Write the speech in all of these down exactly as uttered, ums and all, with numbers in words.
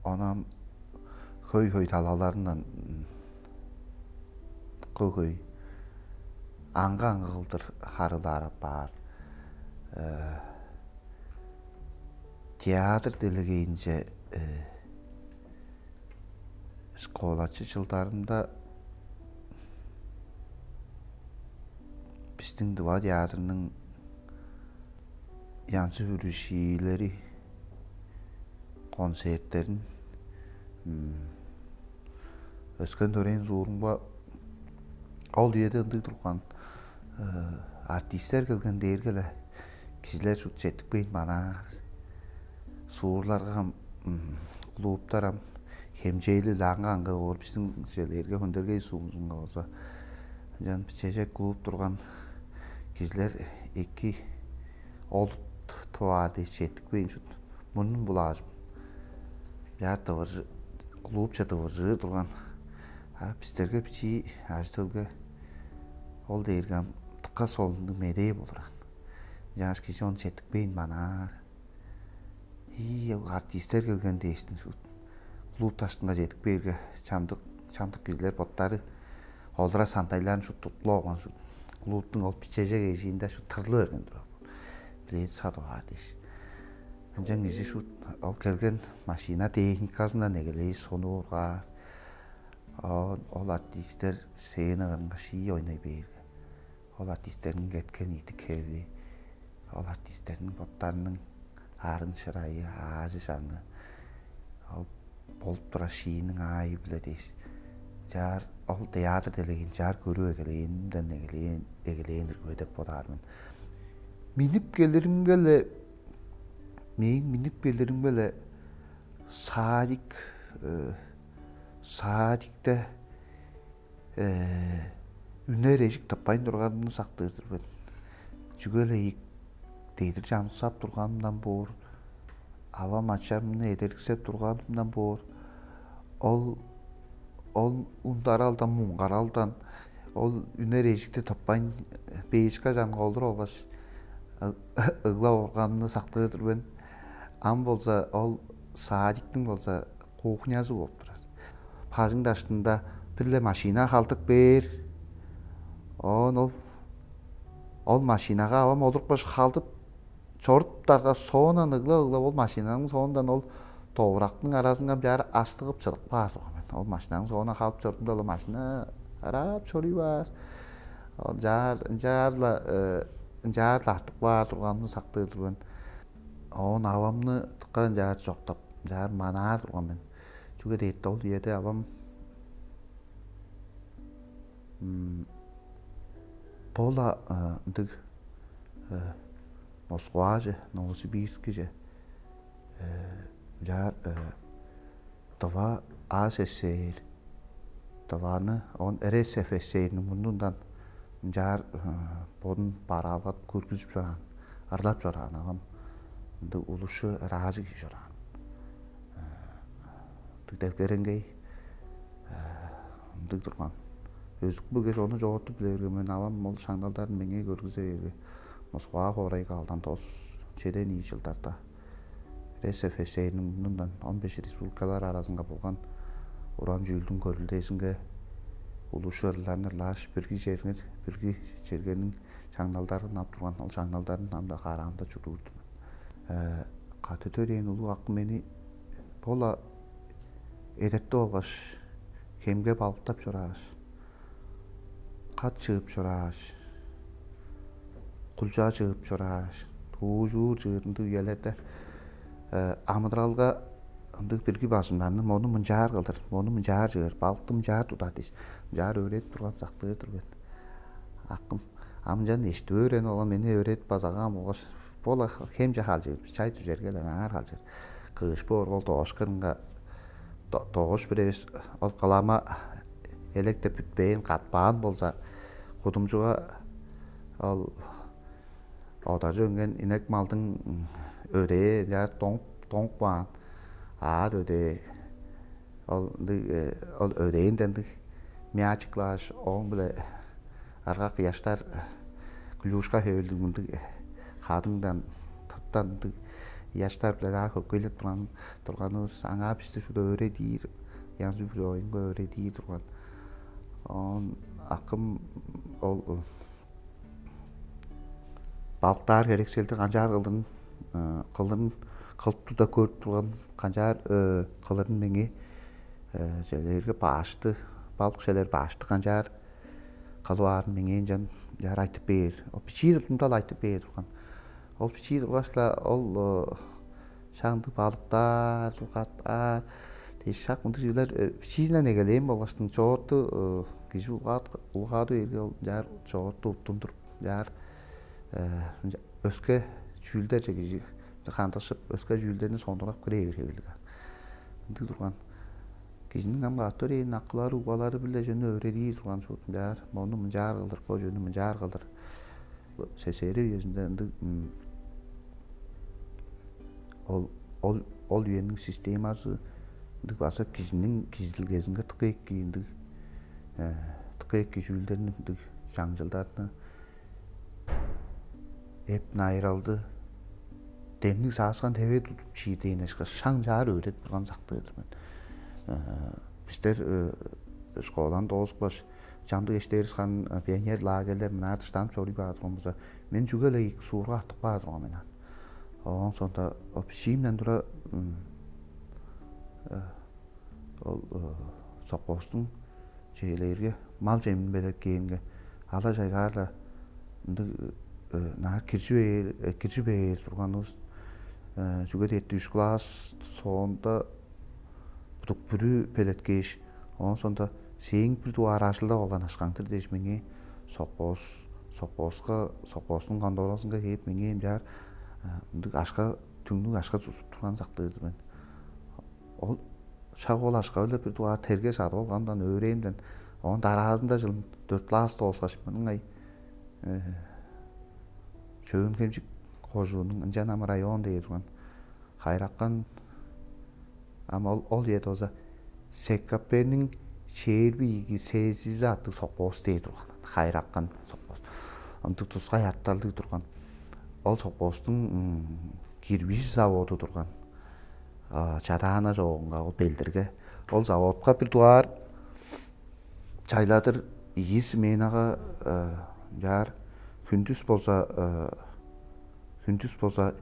Оон ам хөй-хөй талаларындан хөй-хөй аңгы-аңгы кылдыр харыылаар апаар. Э, Театр делегейинче э, школачы чылдарымда бистиң Тыва театрының янзы-бүрү шиилери, концерттерин өскен төрээн суурумга ол үеде ындыг турган артисттер келген дээрге-ле кижилер шут четтикпейн манаар. Суурларга ам клубтар ам хемчээли лаңга аңгы оор, бистиң челээрге хөндергей суумузунга болза ынчан бичежек клуб турган кижилер эки олут тываар дээш четтикпейн шут мурнун булаажып яа тывыржы клубча тывыржыы турган. А бистерге бичии ажы-төлге ол дээрге ам тыкка солуннуг медээ болур аан. Ынчангаш кижи ону четтикпейн манаар. Ии, ол артисттер келген дээштиң шут клуб даштынга чедип кээрге чамдык чамдык кижилер боттары олура сандайларын шут туттулуп алган шут клубтуң ол бичежек эжиинде шут тырлы берген турар. Билет садып аар дээш. Ынчан кижи шут ол келген машина техниказындан эгелээш сонуургаар. Ол артисттер сцена кырынга шии ойнай бээрге, ол артисттерниң кеткен ийдик хеви, ол артисттерниң боттарының арын шырайы, аажы шаңы, ол болуп турар шииниң аайы-биле дээш, чаар ол театр делегейин чаар көрүп эгелээнимден эгелээн эгелээн ирги деп бодаар мен. Минип келиримге-ле мээң минип келиримге-ле садик садикте үнер эжик тыппайн турганымны сактыр-дыр мен. Чүге-ле ийик дедир чаныксап турганымдан боор, авам ачамны эдериксеп турганымдан боор, ол ол ундаралдан муңгаралдан ол үнер эжикти тыппайн бээшка чанга олуруп алгаш ыглап органымны сактыр-дыр мен. Ам болза ол садиктиң болза кухнязы болуп турар. Бажың даштында бир-ле машина халдык бээр. Оон ол ол машинага авам олурупкаш халдып чоруптарга соондан ыглап-ыглап ол машинаның соондан ол довурактың аразынга бяар астыгып чыдып каар турган мен. Ол машинаның соонан халып чордумда ол машина арап чоруй баар. Ол ынчаар ынчаар-ла ынчаар-ла артып каар турганымны сактыр-дыр мен. Оон авамны тыка ынчаар чоктап, ынчаар манаар турган мен. Чүге дээрге ол үеде авам бо-ла ындыг Москваже, Новосибирскиже, ынчаар Тыва АССР, Тываны, оон РСФСР-ниң мурнундан ынчаар бодун бараалгадып көргүзүп чораан, ырлап чораан агам ындыг улусчу ыраажы кижи чораан. Ындыг делгеренгей ындыг турган. Өзүк билгеш ону чогортуп биле берген мен авам ол шаңналдарын меңээ көргүзе берген. Москва хоорайга алдан тос чеден ийи жылдарда РСФСР-ниң мурнундан он беш республикалар аразынга болган уран чүүлдүң көрүлдээзинге улуш ырларны ырлааш бирги чериңер бирги чергениң шаңналдарын ап турган ол шаңналдарын ам-даа караамда чуруур-дур мен. Кады төрээн улуг акым мени бо-ла эдертип алгаш, хемге балыктап чорааш, кат чыып чорааш, кулчаа чыып чорааш, туужуур чыырындыг үелерде амыдыралга ындыг бирги базымнарны мону мынчаар кылдыр, мону мынчаар чыыр, балыкты мынчаар тудаар дээш, мынчаар өөредип турган сактыр-дыр мен. Акым ам ынчан эштип өөренип алган мени өөредип базагаан болгаш, бо-ла хемче халчыыр, чай дүжерге-ле аңаар халчыыр. Кыышпы оргол доошкарынга дош бир эвес ол кылама элек деп бүтпээн катпаан болза, кудумчуга ол одаржы өнген инек малдың өдээ ынчаар доңуп доңуп каан. Аат өдээ ол ындыг ол өдээнден ындыг мячик кылааш, ооң-биле арга кыяштар клюшка хевелдиг мындыг хадыңдан тыттан ындыг ыяштар-биле-даа хөпкейлеп турган турганывыс, аңаа бисти шуут өөредир, янзы-бүрү оюнга өөредир турган. Оон акым ол балыктаар херекселди канчаар кылырын, кылырын кылып турда көрүп турган, канчаар кылырын меңээ чүлерге башты, балык шелер башты канчаар кылып аарын меңээ ынчан чаар айтып бээр. Ол бичии турумда-ла айтып бээр турган. Ол бичии тургаш-ла ол шаандыг балыктаар, тургаттаар дээш, шак мындыг чүүлер бичиизинден эгелээн болгаштың, чоорту кижи улгаады, улгаады бээрге, ол чаар чоорту уттундуруп, чаар өске чүүлдерже кижи хандыкшып, өске чүүлдерни сондургап кире бээр хевирлиг. Ындыг турган. Кижиниң ам катыр ээн акылары, угаалары-биле чүнү өөредии турган шуут мынчаар, мону мынчаар кылдыр, бо чүнү мынчаар кылдыр. Сесери үезинде ындыг ол ол ол үениң системазы ындыг база кижиниң кижизилгезинге тыка эки ындыг тыка эки чүүлдерни ындыг чаңчылдарны эп найыралды демниг сааскан теве тудуп чиир дээн ышкаш шаң чаар өөредип турган сактыыр мен. Бистер школаны доозупкаш, чамдык эштерис харын пионер лагерлер мынаар дыштанып чоруй баар турган болза, мен чүге-ле ийик суурга артып каар турган мен ан. Оон сонда бичиимден тура ол совхоздуң чээлээрге мал чемин белеткээнге ала чайгаар-ла ындыг наар киржи бээр киржи бээр турганывыс. Чүге дээрти үш класс соонда будук бүрү белеткээш, оон соонда сээң бир дугаар ажылдап алган ашкаң-дыр дээш, меңээ совхоз совхозка совхоздуң конторазынга кээп, меңээ ынчаар ындыг ашка түңнүг ашка сузуп турган сактыыр мен. Ол шак ол ашка-биле бир дугаар терге садып алгандан, өөрээнден, оон дараазында чылын дөрт класс дооскаш, мының ай Чөөн-Хемчик кожуунуң ынчан ам район дээр турган Хайраккан, ам ол ол ийе дооза Секапениң чээрби ийиги сезизи аттыг сокпоос дээр турган. Хайраккан сокпоос. Ындыг тускай атталдыг турган. Ол сокпоостуң кирбиш заводу турган. Чадаана жоогунга ол белдирге. Ол заводка бир дугаар чайладыр ийи сменага чаар хүндүс болза хүндүс болза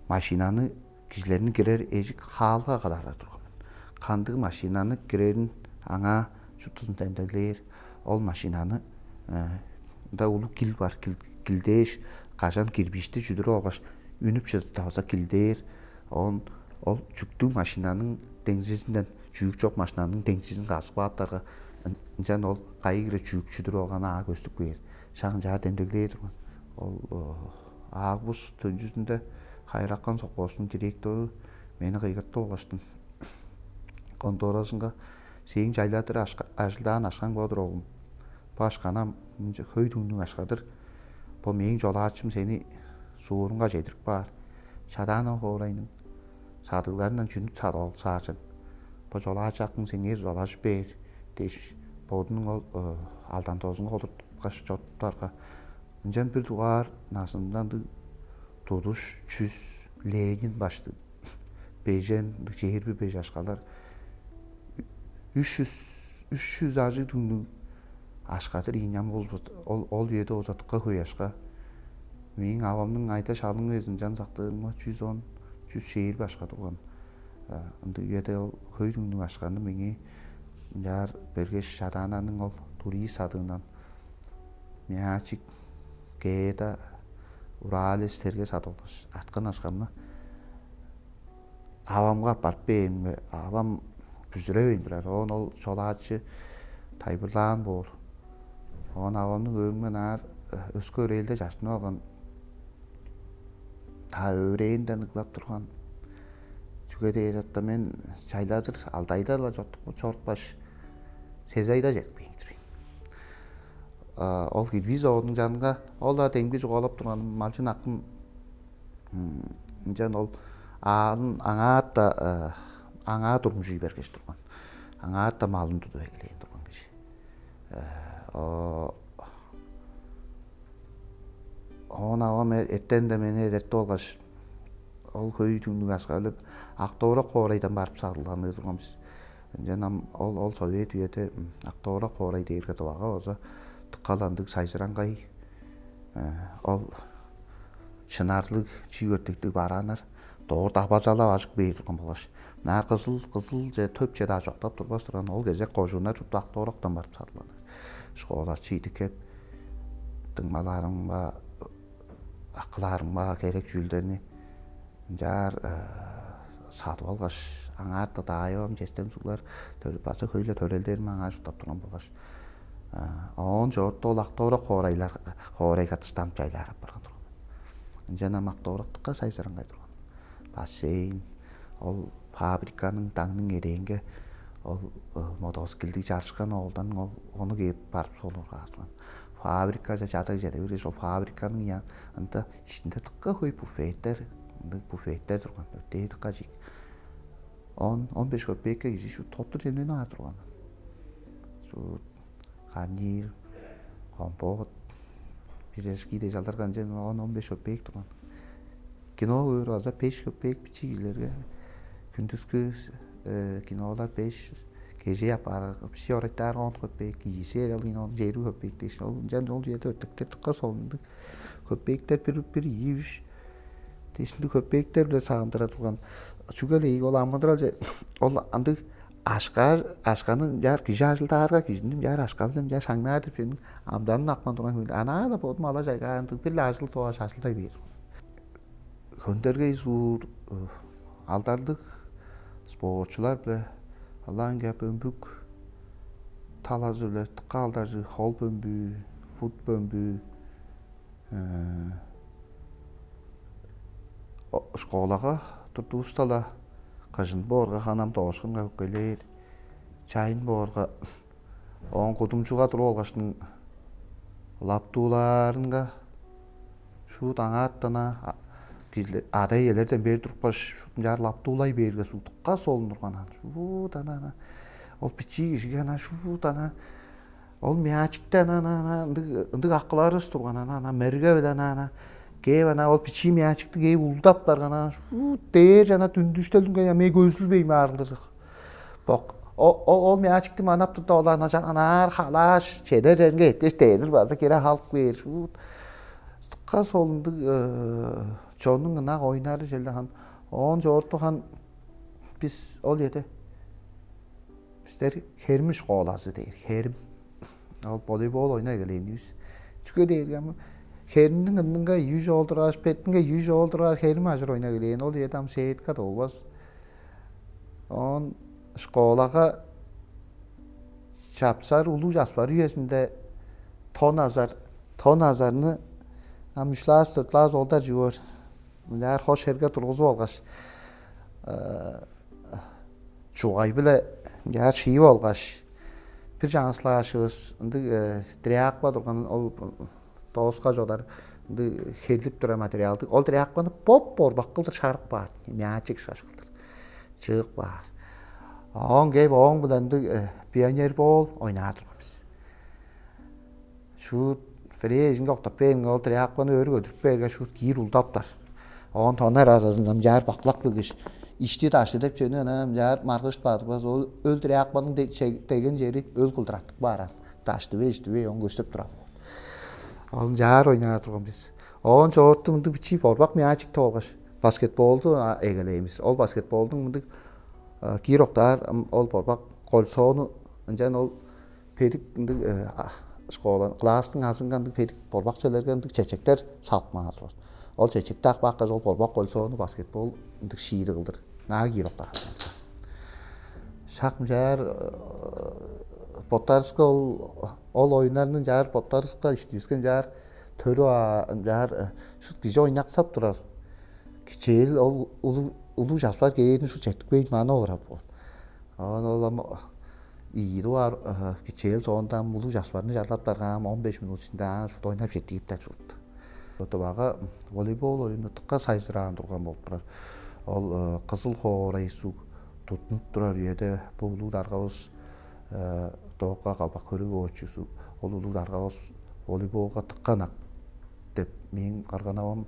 машинаны кижилерни кирер эжик хаалга кадарга турган мен. Кандыг машинаны кирерин аңаа шуптузун демдеглээр. Ол машинаны ында улуг кил бар, килдээш, кажан кирбишти чүдүрүп алгаш, үнүп чыдыртаваза килдээр. Оон ол чүктүг машинаның деңзизинден чүүк чок машинаның деңзизин казып кааттарга, ынчан ол кайы кире чүүк чүдүрүп алганы аа көстүп кээр. Шак ынчаар демдеглээр турган. Ол август төнчүзүнде хайыраккан совхозунуң директору мени кыйгыртып алгаштың, конторазынга: «Сээң чайладыр ажылдаан ашкаң бо-дур, оглум. Бо ашканам мынча хөй түңнүг ашкадыр. Бо мээң чолаачым сени суурунга чедирип каар. Чадаана хоорайның садыгларындан чүнү садып алыксаар сен? Бо чолаачы акың сеңээ дузалажып бээр» дээш, бодунуң ол алдан дозунга олуртупкаш чоруптарга, ынчан бир дугаар назындан ындыг тудуш чүс Ленин баштыг бежен ындыг чээрби беш ашкалар үш чүс үш чүс ажыг түңнүг ашкадыр ийин. Ам ол ол ол үеде озатыкка хөй ашка. Мээң авамның айда шалың безин чан сактыырымга чүс он чүс чээрби ашка турган. Ындыг үеде ол хөй түңнүг ашканы меңээ ынчаар бергеш, Чадаананың ол турист садыындан Мячик, Геда, Уралис терге садып алгаш, арткан ашкамны авамга аппарып бээримге, авам бүзүревейн турар. Оон ол чолаачы тайылбырлаан боор. Оон авамның өөрүнген аар өске өрээлде чаштынып алган та өөрээнден ыглап турган. Чүге дээр атта мен чайладыр алды айда-ла чорутпаш, сес айда чедип кээп тур ийин. Ол кирбиз оонуң чанынга ол-ла демги чугаалап турган малчын акым. Ынчан ол аалын аңаат-да аңаа турмужуй бергеш турган. Аңаат-да малын тудуп эгелээн турган кижи. Оон авам эртен-де мени эдертип алгаш, ол хөй түңнүг акшалап, Ак-Довурак хоорайдан барып садыгланыр турган бис. Ынчан ам ол, ол совет үеде Ак-Довурак хоорай дээрге Тывага база дыка-ла ындыг сайзыраңгай, ол шынарлыг, чиик өртектиг барааннар дорт абазалап ажып кээр турган болгаш, мынаар кызыл, кызыл же төп чеде чоктап турбас турган, ол кезек кожууннар шупту Ак-Довурактан барып садыгланыр. Школа чиидип кээп, дыңмаларымга, акыларымга керек чүүлдерни ынчаар садып алгаш, аңаа даайым, честем суглар, база хөй-ле төрелдерим аңаа чурттап турган болгаш, оон чоорту ол Ак-Довурак хоорайлар, хоорайга дыштанып чайлаар апарган турган. Ынчан ам Ак-Довурактыкка сайзыраңгай турган. Бассейн, ол фабриканың даңның эрээнге ол мотоциклдиг чарышкан оолдан ол ону кээп барып солургаар турган. Фабрикаже чадаг чеде бергеш, ол фабриканың янында иштинде дыка хөй буфеттер, ындыг буфеттер турган. Өртээ дыка чиик. Он, он беш копейкке кижи шу тоттур чемненип аар турган. Шу гарнир, компот, пирожки дээш алдарга, ынчан он, он беш копейк турган. Кино көөр база беш копейк бичии кижилерге. Күндүскү кинолар беш, кежээ апаар бичии орайтаар он копейк, ийи сериал кинонуң чээрби копейк дээш. Ол ынчан ол черде өртектер дыка солунду. Копейктер бир, бир, ийи, үш дээшинди копейктер-биле сагындыра турган. Чүге-ле ийик, ол амыдыралче ол ындыг ашка, ашканы мынчаар кижи ажылдаарга, кижини мынчаар ашка-биле мынчаар шаңнаар деп чүвениң амданын апкан турган хевирлиг. Анаа-ла бодум ала чайгаан ындыг бир-ле ажыл соогаш ажылдай бээр. Хөндергей суур алдарлыг спортчулар-биле, ылаңгыя бөмбүк талазы-биле дыка алдаржыг, хол бөмбүү, фут бөмбүү, школага турдувуста-ла, кыжын боорга ханам доошкунга үпкелээр, чайын боорга оон кудумчуга туруп алгаштың лаптуулаарынга шуут аңаартан ада-иелерден бээр турупкаш, шуут мынчаар лаптуулай бээрге, суг дыка солун турган аан. Шуут ана, ана ол бичии кижиге ана шуут ана ол мячикти ана, ана, ана ындыг, ындыг акыларывыс турган ана, ана мерге-биле ана, ана кээп ана ол бичии мячикти кээп улдап барган ана, шуут дээр жана дүндүштелинге мээ көзүлбейн баарылдырдык. Бок. Ол мячикти манап турда, ол ана анаар халааш, чедер черинге эрткеш, дээрир база кире халып кээр. Шуут дыка солундуг чоннуң ынак ойнары челде хан. Оон чоорту хан бис ол эде бистер херим школазы дээр. Херим. Ол волейбол ойнай келээнивис. Чүге дээрге ам херимниң ындынга үш оолдургаш, бетинге үш оолдургаш, херим ажыр ойнай келээн. Ол эде ам сетка долбас. Оон школага чапсар, улуг часпар үезинде тон азар, тон азарны ам үш класс, дөрт класс оолдар чүвөр. Мынчаар хош херге тургузуп алгаш, чугай-биле мынчаар шиип алгаш, бир чаңгыс класчывыс ындыг тряпка турган, ол дооска чодар ындыг херлип турар материалдыг. Ол тряпканы боп борбак кылдыр шарып баар, мячик шаш кылдыр чыып баар. Оон кээп ооң-биле ындыг пионербол ойнаар турган бис. Шуут фрезинге октап бээринге, ол тряпканы өрү көдүрүп бээрге, шуут киир улдаптар. Оон тоннар аразындан мынчаар баклак бергеш, ишти-дашты деп чүвени ынаа мынчаар маргыжып бадырбас, ол өл тряпканың деген чери өл кылдыр аттып баар аан. Дашты бе, ишти бе, оон көстеп турар. Ол мынчаар ойнаар турган бис. Оон чоорту мындыг бичии борбак мячик тып алгаш, баскетболду эгелээн бис. Ол баскетболдуң мындыг киир октаар ол борбак кольцону, ынчан ол бедик ындыг школа класстың азынга ындыг бедик борбак чүвелерге ындыг чечектер салып каан турар. Ол чечекти ап каапкаш, ол борбак кольцону баскетбол ындыг шииди кылдыр наа киир октаар. Шак мынчаар боттарыска ол, ол оюннарны мынчаар боттарыска иштивиске мынчаар төрүп аар, мынчаар шут кижи ойнаксап турар. Кичээл ол улуг, улуг часпар кээрин шут четтикпейн мана орап боор. Оон ол ам ийи дугаар кичээл соонда ам улуг часпарны чарлап баргаан, он беш минут ичинде аан шут ойнап четтигиптер шут. Тывага волейбол оюну дыка сайзыраан турган болуп турар. Ол кызыл хоорай суг туттунуп турар үеде бо улуг даргавыс Тоокка Калбак-Хөрек оочузу, ол улуг даргавыс волейболга дыка ынак деп мээң кырган-авам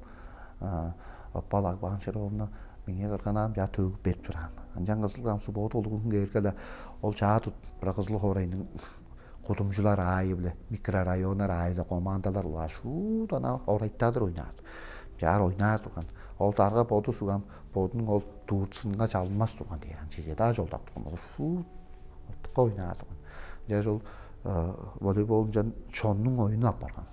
Аппал Агбаан Шеровна меңээ кырган-авам чаа төгүп берип чораан. Ынчан Кызыл ам суббота улугун кээрге-ле ол чаа тут бир Кызыл хоорайның кудумчулар аайы-биле, микрорайоннар аайы-биле командалар улааш шуут ана орайтадыр ойнаар. Чаар ойнаар турган. Ол дарга боду сугам бодунуң ол дуурцунга чалынмас турган дээр. Ан чеже-даа чолдап турган болза шуут артыкка ойнаар турган. Чаш ол волейбол ынчан чоннуң оюну апарган.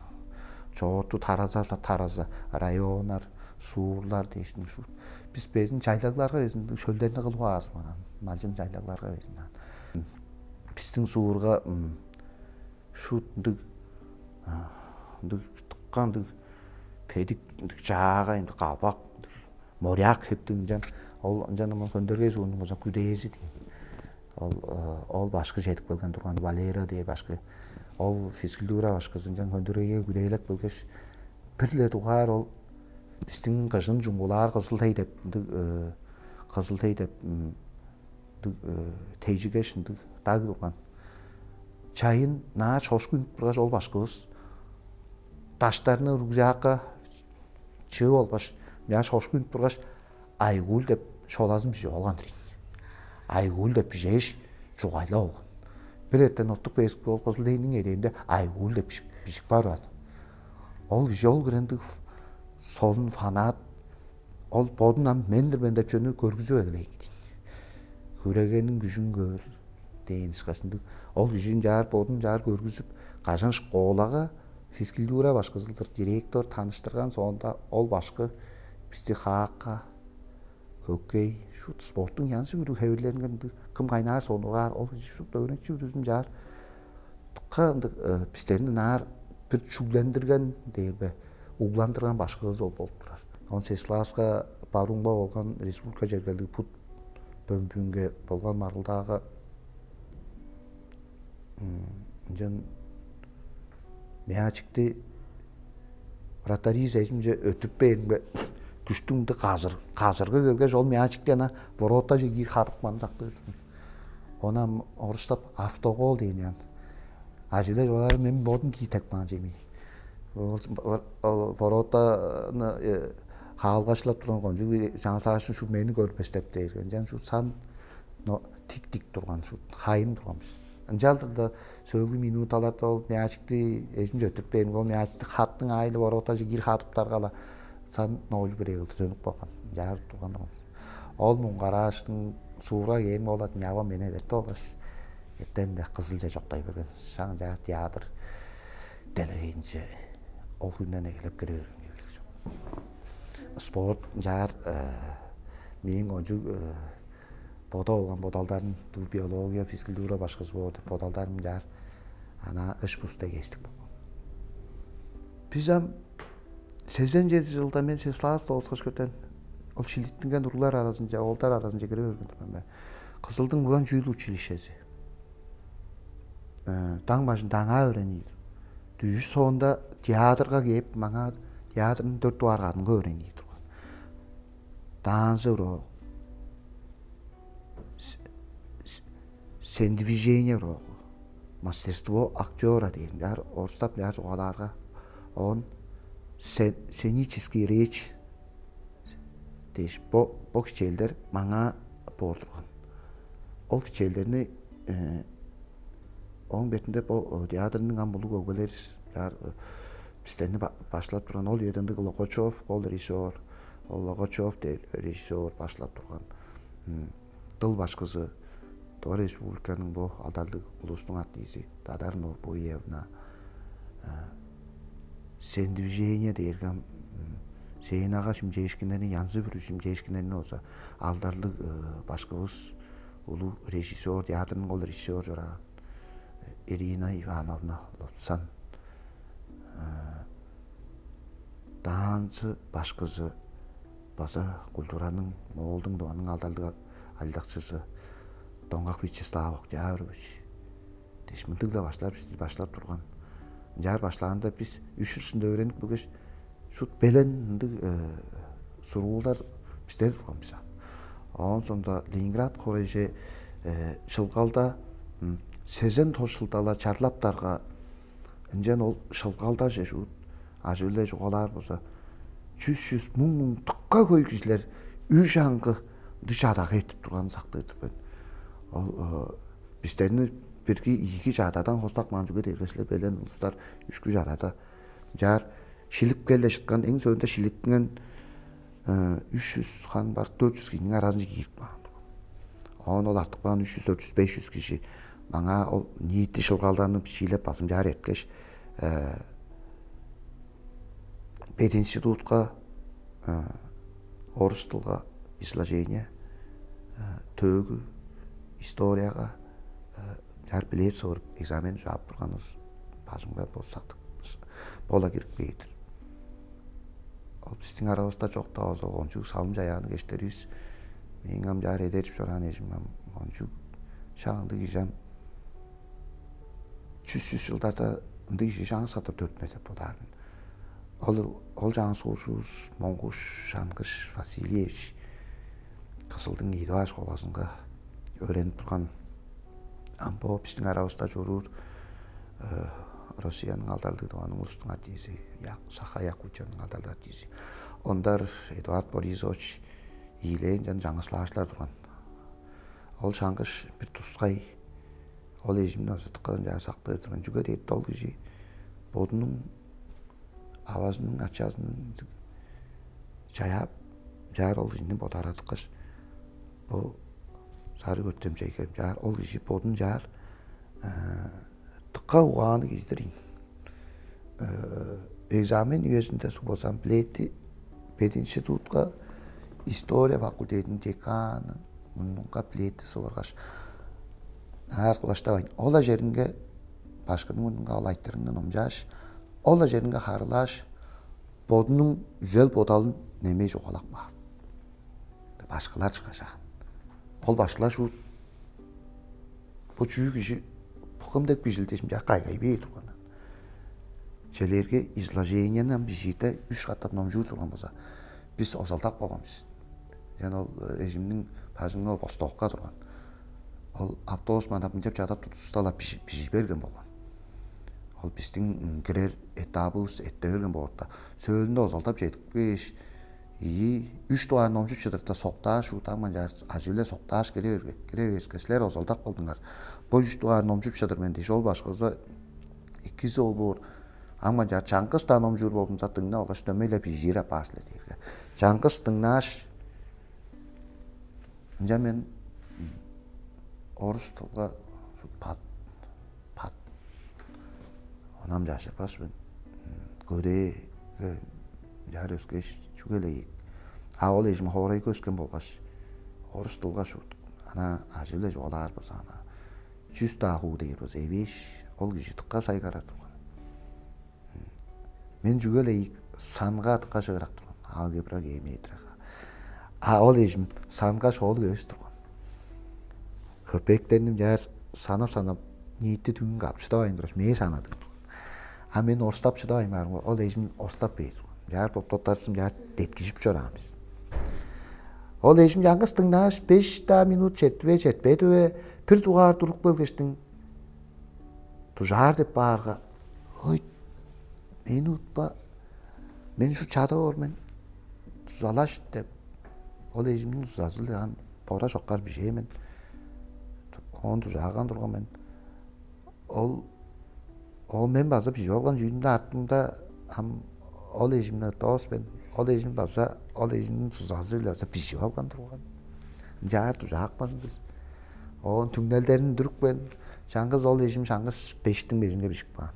Чоорту тараза тараза районнар, суурлар дээшин шуут. Бис безин чайлагларга безин шөлдерни кылып аар турган. Малчын чайлагларга безин. Бистиң суурга шуут ындыг ындыг тыкка ындыг педик ындыг чаагай ындыг кабак моряк хептиг ынчан ол ынчан ымын хөндөргей суунуң болза күдээзи дейм. Ол ол башкы чедип келген турган Валера дээр башкы. Ол физкультура башкызы ынчан хөндөргейге күдээлеп келгеш бир-ле дугаар ол бистиң кыжын чуңгулаар кызылтай деп ындыг кызылтай деп тейжигеш ындыг даг турган. Чайын наар шошку үнүп тургаш ол башкывыс даштарны рюкзакка чыып алгаш, мяа шошку үнүп тургаш, айгуул деп шолазын бижип алган дирин. Айгуул деп бижээш, чугайлап алган. Бир эртен оттук бээскип ол кызыл дейниң эдээнде айгуул деп бижип барган. Ол кижи ол кырындыг солун фанат ол бодун ам мен-дир мен деп чүнү көргүзүп эгелээн кижи. Хүрегениң күжүн көөр дээн ышкаш ындыг. Ол кижи ынчаар бодун ынчаар көргүзүп, кажан школага физкультура башкызылдыр директор таныштырган соонда ол башкы бисти хаакка, хоккей, шут спорттуң янзы бүрү хевирлеринге ындыг кым кайнаар сонургаар ол кижи шут өөреникчи бүрүзүн ынчаар тыкка ындыг бистерни ынаар бир чүглендирген дээр бе, угландырган башкывыс ол болуп турар. Он сес класска баруумга болган республика чергелдиг пут бөмбүүнге болган маргылдаага ынчан мячикти вратариза эжимче өттүрүп бээримге күштүң мынды казыр казыргы келгеш ол мячикти ана воротаже киир хадыпкан сактыр. Ону ам орустап автогол дээн ян. Ажыглаж олар мен бодум киитек баан чемий. Ол ол воротаны хаалгашлап турган кончуг чаңсаашын шу мени көрбестеп дээр. Ынчан шу сан но тик-тик турган шу хайым турган бис. Ынчалдыр сөөлгү минуталарда ол мячикти эжин чөтүрүп бээримге ол мячикти хаттың аайылып оротаже киир хадыптаргала сан ноль бир эгилди төнүп калган. Жаарып турган турган. Ол муңгарааштың суура кээм ол атын ява мене эдерти болгаш эртен-де кызылча чоктай берген. Шаң жаар театр делегейинче ол хүнден эгелеп кире берген кебелек чок. Спорт жаар мээң ончуг бода болган бодалдарын ду биология, физкультура башкызы боор деп бодалдарым жаар ана ыш бус дегестик болган. Биз ам сезен жети жылда мен сес класс тоскаш көтен ол шилиттинген уруглар аразынча, оолдар аразынча кире берген турган мен. Кызылдың уран чүүл училищези. Таң бажын даңаа өөренир. Дүжү соонда театрга кээп, маңаа театрның дөрт дугаар кадынга өөренир турган. Танцы урок, сцендвижение урок, мастерство актера деген. Яр орустап яр чугаалаарга, он сценический речь дээш бо бо кичээлдер маңаа боор турган. Ол кичээлдерни ооң бетинде бо театрның ам улуг өгбелер бистерни баштылап турган ол үеде ындыг Логачев ол режиссер, ол Логачев дээр режиссер баштылап турган дыл башкызы Тыва Республиканың бо алдарлыг улустуң артизи Дадар Нурбуевна сцендвижение дээрге сценага шимчээшкиннерни янзы бир шимчээшкиннерни болза алдарлыг башкыбыз улуг режиссер, театрның ол режиссер чораан Ирина Ивановна Лопсан, танцы башкызы база культураның Моолдуң дываның алдарлыг айлакчызы Доңгак Вячеслав Октябрович дээш мындыг-ла баштар бисти баштап турган. Ынчаар баштаанда бис үш чыл ишинде өөренип келгеш, шут белен ындыг сургуулдар бисте турган бис. Оон соонда Ленинград хорайже шылгалда сезен тос шылдала чарлаптарга ынчан ол шылгалдаже шут ажы-биле чугаалаар болза, чүс-чүс муң-муң тык дыка хөй кижилер үш аңгы ындыг чадага эртип турганын сактыр-дыр мен. Ол бистерни бирги ийиги чададан хостак маан чүге дээрге силер белен улустар үшкү чадада чаар шилип келе шыткан, эң соонда шилиттинген үч жүз хан бар, дөрт жүз кижиниң аразынче киирип каан. Оон ол артып каан үч жүз, дөрт жүз, беш жүз кижи маңаа ол ниити шылгалданы шиилеп базым чаар эрткеш, пединститутка орус дылга изложение, төөгү историяга чаар билет сывырып экзамен чаап турганывыс бажыңда болсактык бола кирип кээр-дир. Ол бистиң аравыста чок-даа болза, кончуг салым-чаяанныг эштеривис. Мээң ам чаар эдерип чораан эжим ам кончуг шак ындыг кижи ам. Чүс-чүс чылдарда ындыг кижи чаңгыс катап төрүттүнер деп бодаар мен. Ол ол чаңгыс ууржувус Монгуш Шангыш Васильевич Кызылдың ийи дугаар школазынга өөренип турган. Ам бо бистиң аравыста чоруур Россияның алдарлыг Тываның улустуң артизи, Саха Якутияның алдарлыг артизи Ондар Эдуард Борисович ийилээн чан чаңгыс класчылар турган. Ол Шангыш бир тускай, ол эжимни озаттыккадан чаа сактыр турган. Чүге дээрге ол кижи бодунуң авазының, ачазының чаяап, чаар ол кижини бодаарадыккаш, бо сарыг өртемчейге чаар ол кижи бодун чаар дыка угаанныг кижи-дир ийин. Экзамен үезинде суг болзам, билети пединститутка история факультетиниң деканы мурнунга билети сывыргаш, аар кылаштавайн, ол-ла черинге башкының мурнунга ол айтырыгны номчааш, ол-ла черинге харылааш, бодунуң үзел бодалын немей чугаалап каар. Башкылар чыгажаан. Ол башкылар шуут бо чүү кижи букум деп кижил дээшим чак кайгай бээр турганнар. Челерге изложениени ам бижиирде үш катап номчуур турган болза, бис озалдак болган бис. Ынчан ол эжимниң бажыңы Востокка турган. Ол автобус манап мынчап чадап турдувуста-ла бижий берген болган. Ол бистиң кирер этабывыс эрте берген боорда, сөөлүнде озалдап чедип кээш, ийи, үш дугаар номчуп чыдырда соктааш, шуут ам канчаар ажы-биле соктааш кире берге, кире бериске, силер озалдак болдуңар. Бо үш дугаар номчуп чыдыр мен дээш, ол башкызы экизи ол боор. Ам канчаар чаңгыс-даа номчуур болдумза, дыңнап алгаш, дөмей-ле бижиир апаар силер дээрге. Чаңгыс дыңнааш, ынчан мен орус дылга бат бат онам чажырбас мен. Кореяга чаар өскеш, чүге-ле ийик. А ол эжим хоорайга өскен болгаш, орус дылга шуут ана ажы-биле чугаалаар болза, ана чүс-даа хуу дээр болза, эвээш, ол кижи дыка сайгарар турган. Мен чүге-ле ийик, санга дыка шыырак турган, алгебра, геометрияга. А ол эжим санга шоолуг эвес турган. Көпектерни чаар санап-санап, ниити дүгүн каап шыдавайн тургаш, мээ санадыг турган. А мен орустап шыдавайн баарымга, ол эжим орустап бээр турган. Чаар боттоттарсым чаар деткижип чораан бис. Ол эжим чаңгыс дыңнааш, беш-даа минут четти бе, четпеди бе, бир дугаар туруп келгештиң, дужаар деп баарга, ой, мени утпа, мен шу чадап ор мен, дузалаш деп, ол эжимниң дузазы-биле ан бора чоккар бижээ мен. Оон дужааган турган мен. Ол ол мен база бижип алган чүүнүң артында ам ол эжимни ыттавас мен. Ол эжим база ол эжимниң дузазы-биле база бижип алган турган. Ынчаар дужаапкан бис. Оон түңнелдерин дүрүпкен, чаңгыс ол эжим чаңгыс бештиң бежинге бижип каан.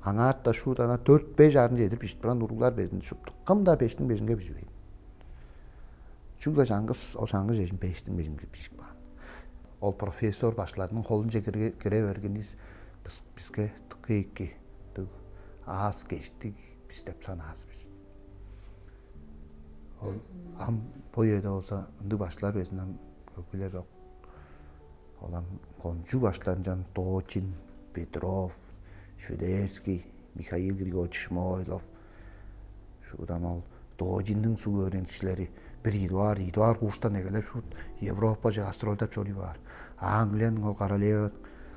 Аңаарта шуут ана дөрт-беш арын чедир бижип турган уруглар безин шупту кым-даа бештиң бежинге биживейн. Чүгле чаңгыс ол чаңгыс эжим бештиң бежинге бижип каан. Ол профессор башкыларның холунче кире бергенивис биске дыка эки, аас кештиг бис деп санаар бис. Ол ам бо үеде болза ындыг башкылар безин ам көкүлер чок. Ол ам кончуг башкыларынчан Дочин, Петров, Шведерский, Михаил Григорьевич Шмойлов. Шуут ам ол Дожинниң суг өөреникчилери бир идугаар, идугаар курстан эгелеп шуут Европаже гастролдап чоруй баар. Англияның ол королева,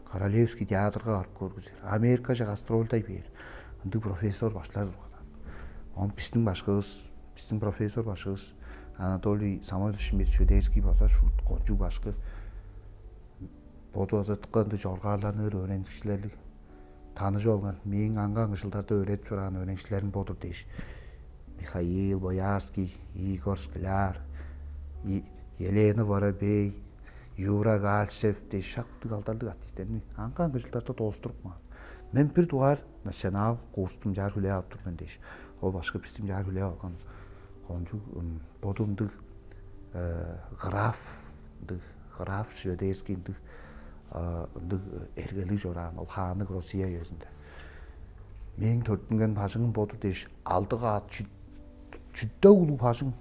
королевский театрга барып көргүзер. Америкаже гастролдай бээр. Ындыг профессор башкылар турган. Он бистиң башкывыс Биздин профессор башкыбыз Анатолий Самойлович Медведевский база шуут кончуг башкы, боду база дыка ындыг чоргаарланыр, өөреникчилерлиг, таныжып алган. Мээң аңгы-аңгы чылдарда өөредип чораан өөреникчилерим бо-дур дээш, Михаил Боярский, Игорь Скляр, Елена Воробей, Юра Гальцев дээш шак ындыг алдарлыг артисттерни аңгы-аңгы чылдарда доостуруп каан. Мен бир дугаар национал курсту мынчаар хүлээп ап тур мен дээш, ол башкы бисти мынчаар хүлээп алган. Кончуг боду ындыг граф, ындыг граф Шведерский, ындыг ындыг эргелиг чораан ол хаанныг Россия үезинде. Мээң төрүттүнген бажыңым бо-дур дээш, алды каат чүдө улуг бажың.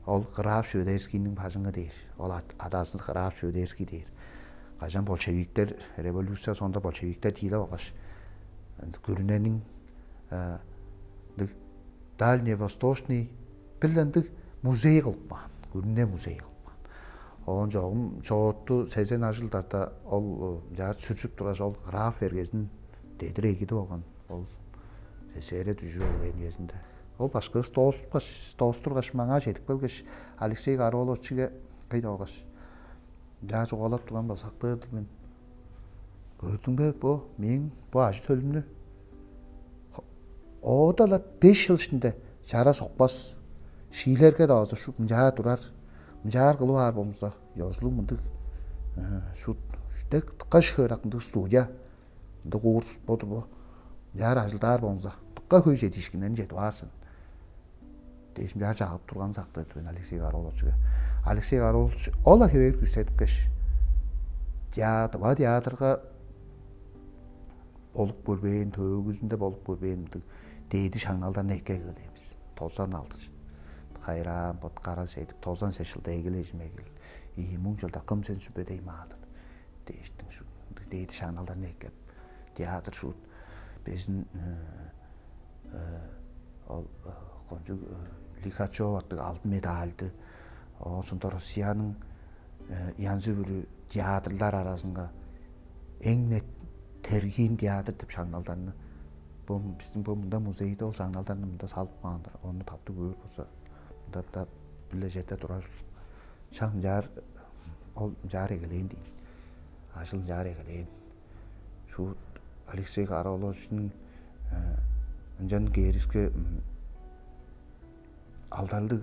Ол граф Шведерскийниң бажыңы дээр. Ол адазын граф Шведерский дээр. Кажан большевиктер, революция соонда большевиктер тиилеп алгаш, күрүнениң дальневосточный бир ындыг музей кылып каан. Күрүне музей кылып каан. Оон чогум чоорту сезен ажылдарда ол жаар сүржүп тургаш, ол граф эргезин дедир эгидип алган. Ол СССР дүжүп эгелээн үезинде. Ол башкывыс доостургаш, маңаа чедип келгеш, Алексей Кароловичиге кыйда алгаш, жаа чугаалап турган база сактыр мен. Көрдүң бе, бо мээң бо ажы-төлүмнү оода-ла беш чыл ишинде чара сокпас, шиилерге-даа база шуп мынчаар турар, мынчаар кылып аар болза, ёзулуг мындыг шут дег дыкка шыырак мындыг студия, мындыг уурус бо-дур бо, мынчаар ажылдаар болза, дыкка хөй чедиишкиннерни чедип аар сен дээш, мынчаар чагып турганын сактыр мен Алексей Кароловичиге. Алексей Каролович ол-ла хевээр күзедипкеш, театр, ва театрга болуп көрбээн, төөгүзүнде болуп көрбээн мындыг дээди шаңналдарны эккеп эгелээн бис. Тозан алды чыл. Хайраан бот кара чедип, тозан сес чылда эгележим эгел. Ийи муң чылда кым сен Сүбедей Маадыр дээштиң, шуут дээди шаңналдарны эккеп, театр шуут безин ол кончуг Лихачев аттыг алтын медальды, оон соонда Россияның янзы бүрү театрлар аразынга эң-не тергиин театр деп шаңналдарны, бо биздин бо мында музейде ол шаңналдарны мында салып каан-дыр. Ону таптыг көөр болза, мында биле черде турар. Шак ынчаар, ол ынчаар эгелээн дейн. Ажыл ынчаар эгелээн. Шуут Алексей Кароловичиниң ынчан кээриске алдарлыг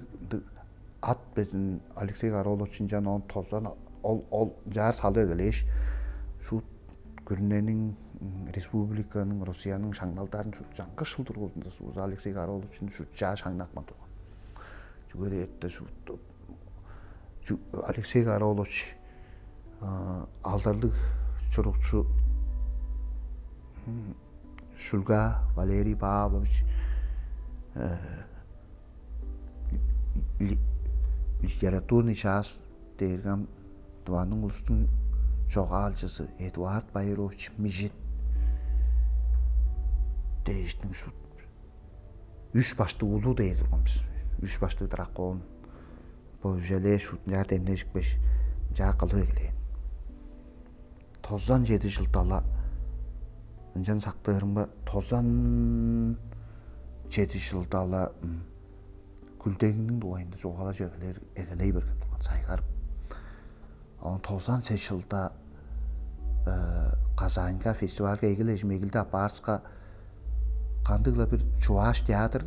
ат безин Алексей Каролович ынчан оон тозан ол ол ынчаар салып эгелээш, шуут күрүнениң, республиканың, Россияның шаңналдарын шуут чаңгыс чыл дургузунда сууза Алексей Кароловичини шуут чаа шаңнапкан турган. Чүге дээрде шуут Алексей Каролович алдарлыг чурукчу, Шульга Валерий Павлович, литературный час дээрге ам Тываның улустуң чогаалчызы Эдуард Байырович Мижит дээштиң шут үш баштыг улуу дээр турган бис. Үш баштыг дракон бо үжелээ шуут ынчаар демнежипкеш, ынчаар кылып эгелээн. Тозан чеди чылдала, ынчан сактыырымга, тозан чеди чылдала Күлдегиниң дугайында чугаалажып эгелей берген турган сайгарып. Оон тозан сес чылда Казаньга фестивальга эгележим эгилди аппаарыска, кандыг-ла бир чугааш театр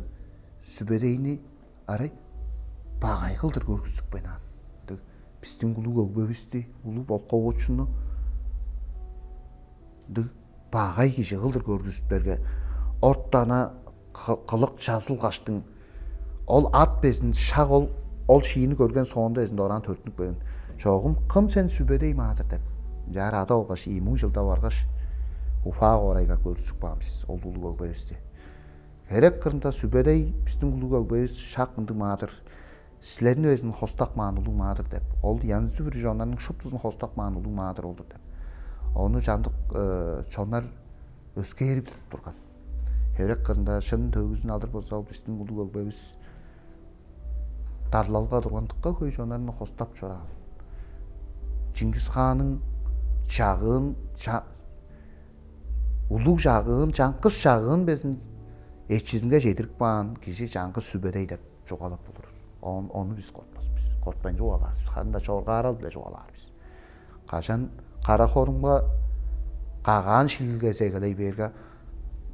Сүбедейни арай багай кылдыр көргүзүпкен аан. Дег, биздиң улуг өгбевисти, улуг болковочуну дег багай кижи кылдыр көргүзүптерге, ортана кылык чазылгаштың ол ат безин шак ол ол шиини көрген соонда эзинде ораан төрүттүнүп берген. Чогум кым сен Сүбедей маадыр деп. Ынчаар ада болгаш ийи муң чылда баргаш, Уфа орайга көрүзүп каан бис ол улуг өгбевисти. Херек кырында Сүбедей биздин улуг өгбевис шак ындыг маадыр. Силерни безин хостак маан улуг маадыр деп. Ол янзы бир чоннарның шуптузун хостак маан улуг маадыр олур деп. Ону чамдык чоннар өскээрип билип турган. Херек кырында шын төгүзүн алыр болза, ол биздин улуг өгбевис дарлалга турган дыкка хөй чоннарны хостап чораан. Чингис хаанның чагыын, улуг чагыын, чаңгыс чагыын безин эчизинге чедирип каан кижи чаңгыс Сүбедей деп. чугаалап болур. Ону бис кортпас бис. Кортпайн чугаалаар бис. Харын-даа чоргаарал-биле чугаалаар бис. Кажан кара хорумга кагаан шилилгези эгелей бээрге,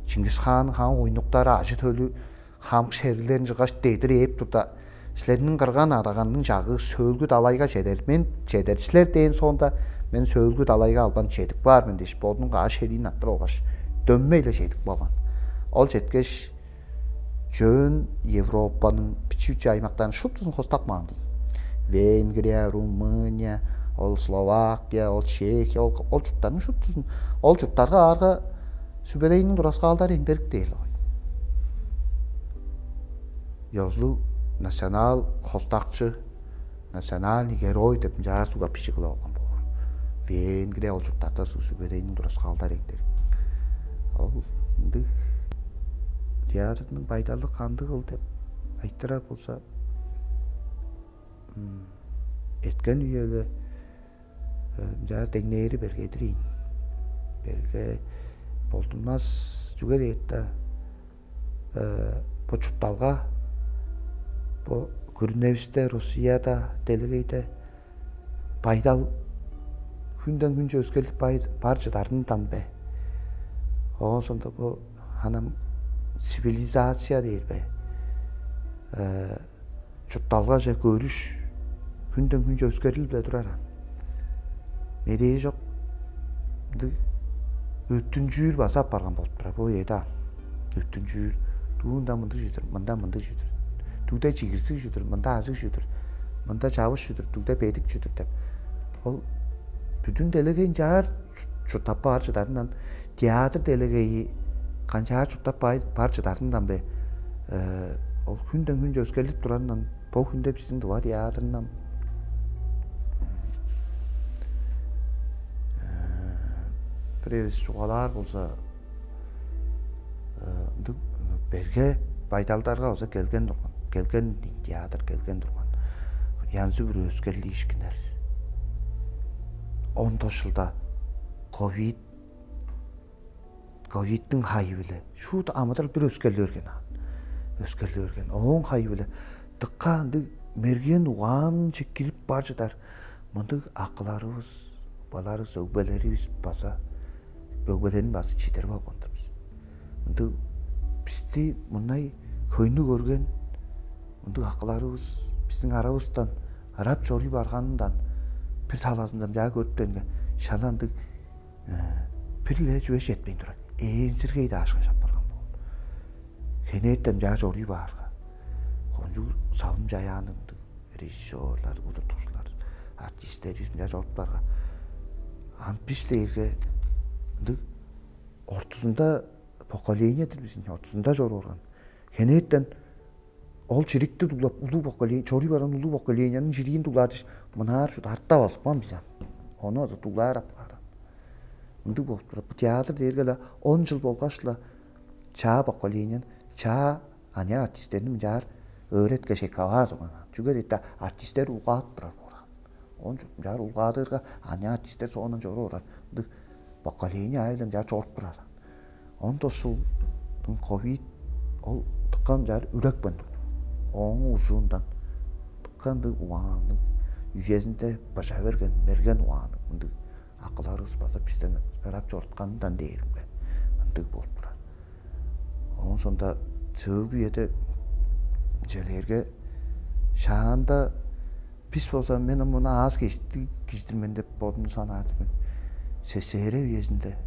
Чингис хаан, хаан уйнуктары, ажы-төлү, хамык шериглерин чыггаш, дедир ээп турда, силерниң кырган адаганның чагыы сөөлгү далайга чедер мен, чедер силер дээн соонда, мен сөөлгү далайга албан чедип каар мен дээш, бодунуң каш шериин аттыр алгаш, дөмей-ле чедип калган. Ол четкеш, чөөн Европаның бичии-бичии аймактарын шуптузун хостап каан дейн. Венгрия, Румыния, ол Словакия, ол Чехия, ол, ол чурттарның шуптузун, ол чурттарга аарга сүбелейниң тураскаалдары эңдерик дээр-ле койду. Ёзулуг национал хостакчы, национальный герой деп ынчаар сугга бичии кылып алган боор. Венгрия, ол чурттарда су-, сүбелейниң тураскаалдары эңдерик. Ол ындыг театрның байдалы кандыгыл деп айтырар болза, м, эрткен үе-ле, э, ынчаар деңнээри бергедир ийин. Берге болдунмас, чүге дээрге-даа, э, бо чуртталга, бо күрүневисте, Россияда, делегейде байдал хүнден хүнче өскерлип бай-, бар чыдарындан бе? Оон соонда бо ханам цивилизация дээр бе? Э, чуртталгаже көрүш хүнден хүнче өскерил-биле турар аан. Медээ чок, ындыг өттүнчүүр база апарган болуп турар бо үеде аан. Өттүнчүүр, дуунда мындыг чүве-дир, мында мындыг чүве-дир. Дүгде чигирзиг чүве-дир, мында ажыг чүве-дир, мында чавыш чүве-дир, дүгде бедик чүве-дир деп. Ол бүдүн делегейн чаар чурттап баар чыдарындан, театр делегейи канчаар чурттап бай-, бар чыдарындан бе, э, ол хүнден хүнче өскерлип турарындан, бо хүнде бистиң Тыва театрындан, э, бир эвес чугаалаар болза, э, ындыг берге байдалдарга база келген турган. Келген, театр келген турган. Янзы-бүрү өскерлиишкиннер. Он тос чылда ковид, ковидтиң хайы-биле шуут амыдырал бир өскерли берген аан. Өскерли берген. Ооң хайы-биле дыка ындыг мерген угаанче кирип бар чыдар мындыг акыларывыс, угбаларывыс, өгбелеривис база, өгбелерин база чидирип алган-дыр бис. Мындыг бисти мурнай хөйнү көрген мындыг акыларывыс бистиң аравыстан ырап чоруй барганындан, бир талазындан чаа көрүптенге, шала ындыг, э, бир-ле чүве четпейн турар. Ээнзиргей даашкаш апарган боор. Хенертен чаа чоруй баарга, кончуг салым-чаяанныг ындыг режиссерлар, удуртукчулар, артисттер үстүнде чоруптарга, ам бис дээрге ындыг ортузунда поколение-дир бис, ортузунда чоруп орган. Хенертен ол чирикти дуглап, улуг поколение, чоруй барган улуг поколениениң чириин дуглаар дээш, мынаар шуут артта базыпкан бис ам. Ону азы дуглаар апаар. Ындыг болуп турар. Бо театр дээрге-ле он чыл болгаш-ла чаа поколениени, чаа аныяк артистерни мынчаар өөреткеш эккеп аар турган. Чүге дээрге артистер улгаап турар боор. Он чыл мынчаар улгаадырга, аныяк артистер соондан чоруп орар. Ындыг поколение аайы-биле мынчаар чоруп турар. Он тос чылдың ковид ол дыка мынчаар үрепкен турган. Ооң ужуундан дыка ындыг угаанныг, үезинде быжа берген, мерген угаанныг ындыг акыларывыс база бистен ырап чорутканындан дээримге, ындыг болуп турар. Оон соонда сөөлгү үеде чижээлээрге, шаанда бис болза, мен ам муну аас-кежиктиг кижи-дир мен деп бодумну санаар-дыр мен. СССР үезинде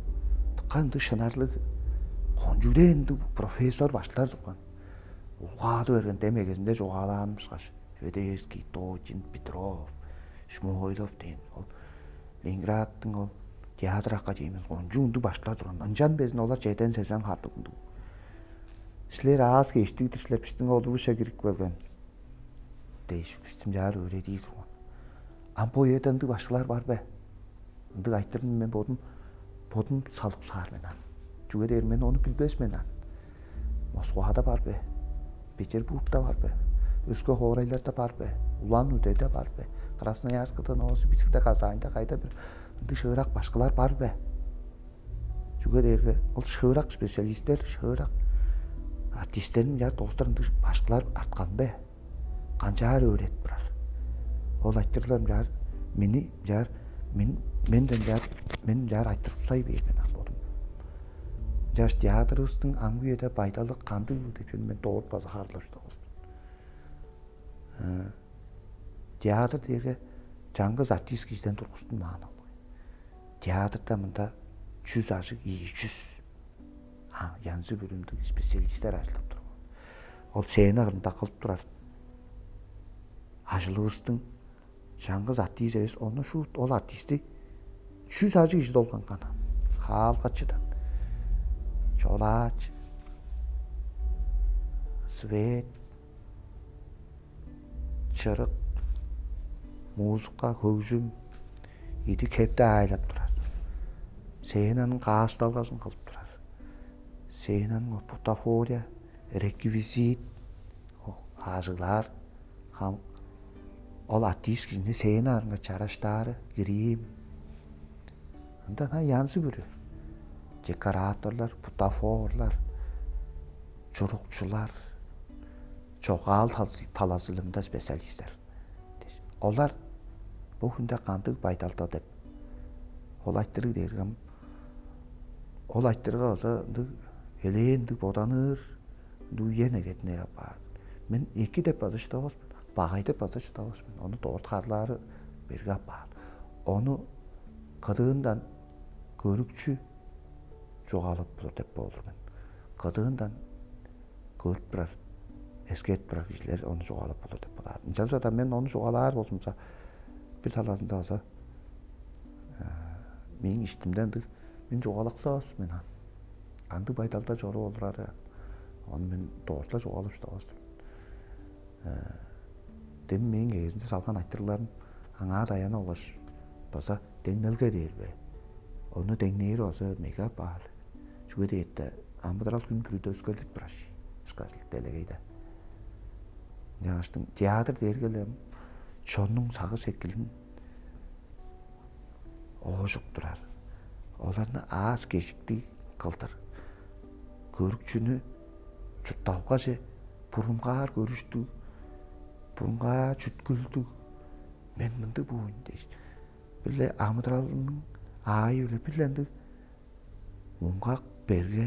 дыка ындыг шынарлыг, кончуг-даа ындыг профессор башкылар турган. Улгады берген, дем эгезинде чугаалааным ышкаш, Федерский, Точин, Петров, Шмойлов дээн. Ол Ленинградтың ол театр академиясы, кончуг ындыг башкылар турган. Ынчан безин олар чеден-сезен харлыг ындыг. Силер аас-кежиктиг-дир силер, бистиң олувусче кирип келген дээш, бистиң чаар өөредии турган. Ам бо үеде ындыг башкылар бар бе? Ындыг айтырын мен бодум, бодум салыксаар мен ам. Чүге дээрге мен ону билбес мен ам. Москвада бар бе? Петербургда бар бе? Өске хоорайларда бар бе? Улан-Удэде бар бе? Красноярскыда, Новосибирскиде, Казаньда, кайда бир ындыг шыырак башкылар бар бе? Чүге дээрге ол шыырак специалисттер, шыырак артисттерниң чаар доостар ындыг башкылар арткан бе? канчаар өөредип турар. Ол айтырыглар мынчаар, мени мынчаар, мен менден мынчаар, мен мынчаар айтырыксай бээр мен ам бодум. Чаш театрывыстың амгы үеде байдалы кандыг деп чүвени мен дорт база харылап чыдавас мен. Театр дээрге чаңгыс артист кижиден тургустунмаан ол. Театрда мында чүс ажыг ийи чүс янзы бүрүмдүг специалисттер ажылдап турар. Ол сцена кырында кылып турар ажылывыстың чаңгыс артист эвес, ону шуут ол артистти чүс ажыг кижи долганган. Хаалгачыдан, чолаач, свет, чырык, музыка, хөгжүм, идик хепти аайлап турар. Сценаның каасталгазын кылып турар. Сценаның бутафория, реквизит, ажыглаар хам ол артист кижини сцена арынга чараштаары, грим. Ында янзы бүрү декораторлар, бутафорлар, чурукчулар, чогаал талазылымда специалисттер. Олар бо хүнде кандыг байдалда деп ол айтырыг дээргем, ол айтырга база ындыг элээн ындыг боданыр, ындыг үен эгетинер апаар. Мен эки деп база шыдавас мен, багай деп база шыдавас мен. Ону дорт харлаары берге апаар. Ону кыдыындан көрүкчү чугаалап болур деп болур мен. Кыдыындан көрүп турар, эскерип турар кижилер ону чугаалап болур деп бодаар. Ынчалза-даа мен ону чугаалаар болзумза, бир талазында база мээң иштимден ындыг, мен чугаалаксавас мен ан. Кандыг байдалда чоруп олурары, ону мен дорт-ла чугаалап шыдавас. Дем мээң эгезинде салган айтырыгларым аңаа даяна болгаш база деңнелге дээр бе? Ону деңнээри база меге апаар. Чүге дээрге амыдырал хүн бүрүде өскерлип турар ышкажыл делегейде. Ынчангаштың театр дээргелем чоннуң сагыш экилин оожук турар. Оларны аас-кежиктиг кылдыр. Көрүкчүнү чуртталгаже бурунгаар көрүштүг, бурунгаар чүткүлдүг, мен мындыг бууйн дээш, бир-ле амыдыралының аайы-биле бир-ле ындыг муңгак берге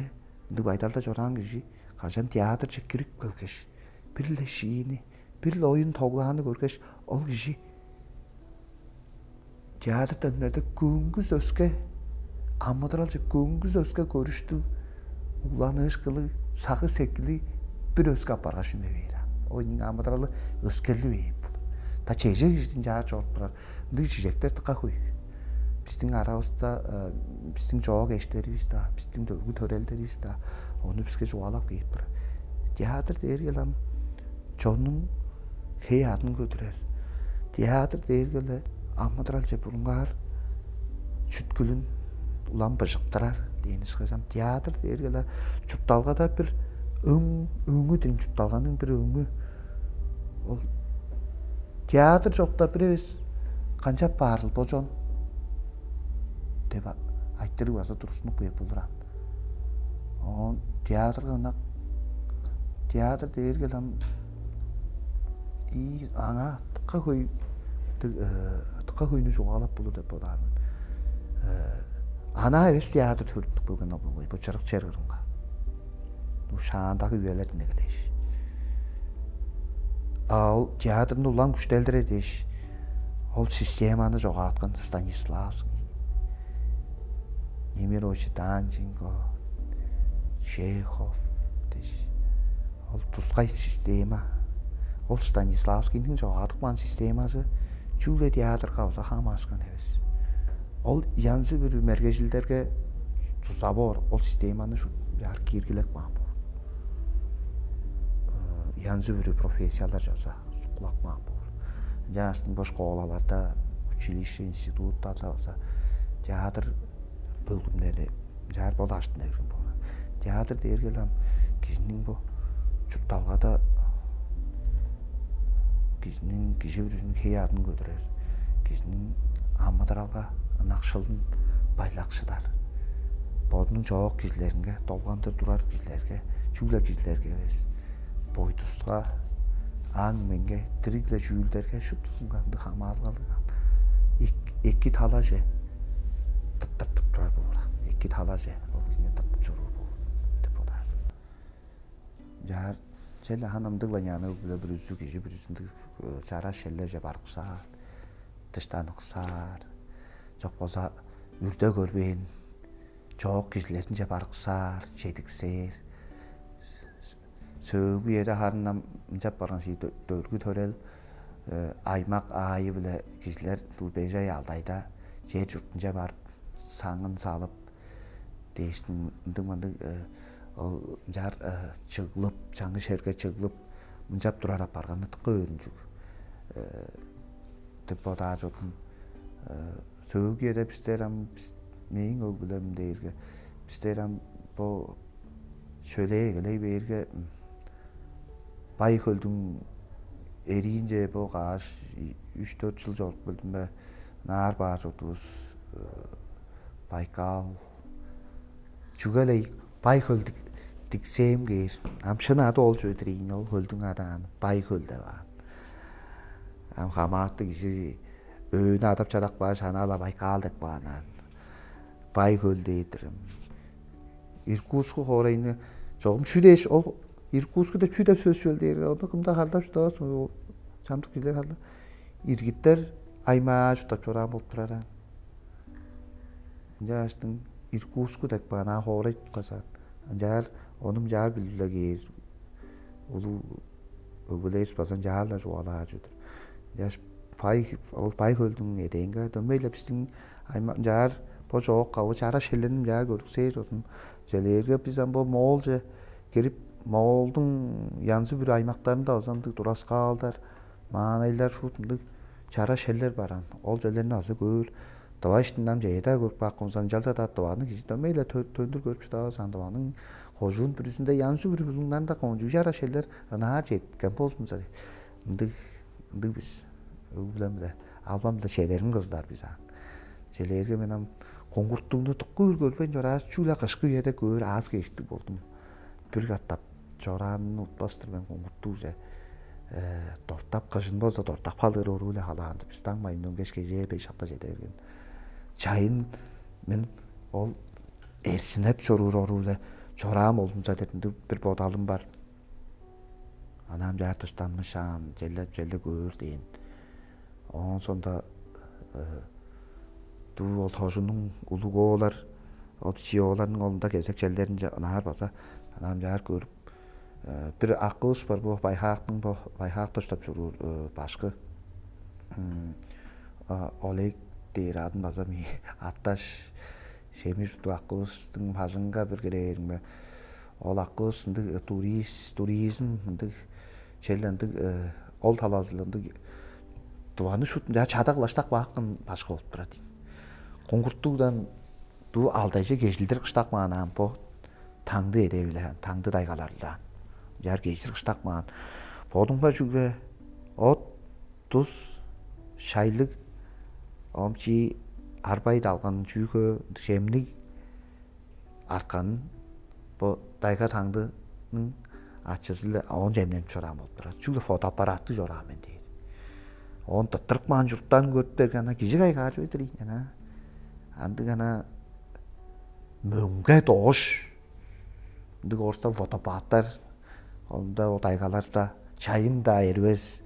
ындыг байдалда чораан кижи кажан театрже кирип келгеш, бир-ле шиини, бир-ле оюн тоглааны көргеш, ол кижи театрдан үнерде көңгүс өске, амыдыралче көңгүс өске көрүштүг, угланыышкылыг, сагыш-сеткили бир өске апаргаш үне бээр. Оюнуң амыдыралы өскерли бээр. Да чеже кижидин чаар чоруп турар. Ындыг чижектер дыка хөй. Бистиң аравыста бистиң чоок эштеривис-даа, бистиң дөгү төрелдеривис-даа ону биске чугаалап кээп турар. Театр дээрге ам чоннуң хей-аъдын көдүрер. Театр дээрге-ле амыдыралче бурунгаар чүткүлүн улам быжыктырар дээн ышкажам. Театр дээрге-ле чуртталгада бир өң, өңү дээни, чуртталганың бир өңү. Ол театр чокта бир эвес канчап баарыл бо чон деп айтырыг база тургустунуп кээп болур аан. Оон театрга ынак, театр дээрге ам аңаа дыка хөй, дыка хөйнү чугаалап болур деп бодаар мен. Анаа эвес театр төрүттүнүп келген ол болгай бо чырык чер кырынга. Бо шаандагы үелерден эгелээш. А ол театрны улам күштелдирер дээш, ол системаны чогааткан Станиславский, Немирович Данченко, Чехов дээш, ол тускай система. Ол Станиславскийниң чогаадып каан системазы чүгле театрга база хамаарышкан эвес. Ол янзы-бүрү мергежилдерге туза боор, ол системаны шупту кииргилеп каан боор. Янзы-бүрү профессиялар чаза суккулап каан боор. Ынчангаштың бо школаларда, училище, институттарда база театр бөлүмнери чаар бо даштына берген болган. Театр дээрге ам кижиниң бо чуртталгада кижиниң, кижи бүрүзүнүң хей-аъдын көдүрер, кижиниң амыдыралга ынакшылын байлакшыдар. Бодунуң чоок кижилеринге, долгандыр турар кижилерге, чүгле кижилерге эвес, бойдуска, аң-меңге, дириг-ле чүүлдерге шуптузунга ындыг хамаарылгалыг эки талаже тырттыртып турар боор. Эки талаже ол кижини тыртып чоруур боор деп бодаар. Чаар чел хан ындыгла няны-биле бүрүзү кижи бүрүзүндүг чара шеллеже барыксаар, дыштаныксаар, чок болза үрде көрбээн чоок кижилеринче барыксаар, чедиксээр. Сөөлгү эде харындан ынчап барган шии дөргү төрел аймак аайы-биле кижилер дуу бежай алдайда чер чуртунча барып, саңын салып дээштиң, ындыг мындыг ол ынчаар чыглып, чаңгы шерге чыглып, мынчап турар апарганы тыкка өөрүнчүг деп бодаар чордум. Сөөлгү эде бистер ам мээң өг-бүлем дээрге, бистер ам бо шөлээ эгелей бээрге, бай хөлдүң эриинче бо кааш үч-дөрт чыл чоруп келдим бе, наар баар чордувус. Байкал, чүге-ле бай хөл диксээм кээр. Ам шын ады ол чүве-дир ийин, ол хөлдүң ады аан бай хөл деп аан. Ам хамааты кижи өөнү адап чадап кааш, ана-ла Байкал деп каан аан. Бай хөл дээр-дир. Иркутск хоорайны чогум чү дээш, ол Иркутск деп чү деп сөс чүвел дээрге, ону кымда харлап шыдавас, чамдык кижилер харлап. Иргиттер аймаа чурттап чораан болуп турар аан. Ынчааштың Иркутск деп каан аа хоорай тутказаан. Ынчаар ону ынчаар билип-ле кээр улуг өгбелеривис база ынчаар-ла чугаалаар чүве-дир. Ынчааш бай ол бай хөлдүң эдээнге дөмей-ле бистиң аймаа ынчаар бо чоок кавы чара шелленип ынчаар көрүксээр чордум. Челээрге бис ам бо Моолче кирип, Моолдуң янзы-бүрү аймактарында база ындыг тураскаалдар, маанайлар, шуут ындыг чара шеллер бар аан. Ол черлерни база көөр. Тыва иштинде ам чеже-даа көрүп каапкан болза, ынчалза-даа Тываны кижи дөмей-ле төндүр көрүп шыдавас аан. Тываның кожуун бүрүзүнде янзы-бүрү булуңнарында кончуг чара шеллер ынаар четкен болзумза, ындыг ындыг бис өг-бүлем-биле, албан-биле чедерин кызылар бис аан. Челээрге мен ам куңгурттугну туккур көрбейн чорааш, чүгле кышкы үеде көөр аас-кежиктиг болдум. Бир катап чораанын утпас-тыр мен, куңгурттугже дортап, кыжын болза дортап халыыр оруу-биле халаан-дыр бис. Даң майын өңгеш кежээ беш шакта чеде берген. Чайын мен ол эрзинеп чоруур оруу-биле чораан болзумза деп ындыг бир бодалым бар. Ана ам чаа дыштанмышаан, челлеп-челлеп көөр дээн. Оон соонда дуу ол тожунуң улуг оолар, ол бичии ооларның олунда кезек челдеринче ынаар база ана ам чаар көрүп, бир акывыс бар, бо Байхаактың, бо Байхаакта чурттап чоруур башкы Олег дээр адын база мээ атташ Шемир чурттуг акывыстың бажыңынга бир кирээримге, ол акывыс ындыг турист, туризм ындыг чел ындыг ол талазы-ла ындыг Тываны шуут мынчаар чадап кылаштап каапкан башкы болуп турар ийин. Куңгурттугдан дуу Алдайже кежилдир кыштап каан аан бо Таңды эде-биле, Таңды тайгалар-ла. Мынчаар кежилдир кыштап каан. Бодунга чүгле от, тус, шайлыг, омчии арбай далган чүү-хөө, чемниг артканын бо Дайга Таңдының ачызы-биле оон чемненип чораан болуп турар. Чүгле фотоаппараттыг чораан мен дээр. Оон тырттырып каан чуруктарын көрүп берген ана кижи кайгаар чүве-дир ийин ана. Андыг ана мөңге доош ындыг орустан водопадтар, онда ол тайгаларда чайын-даа эрбес,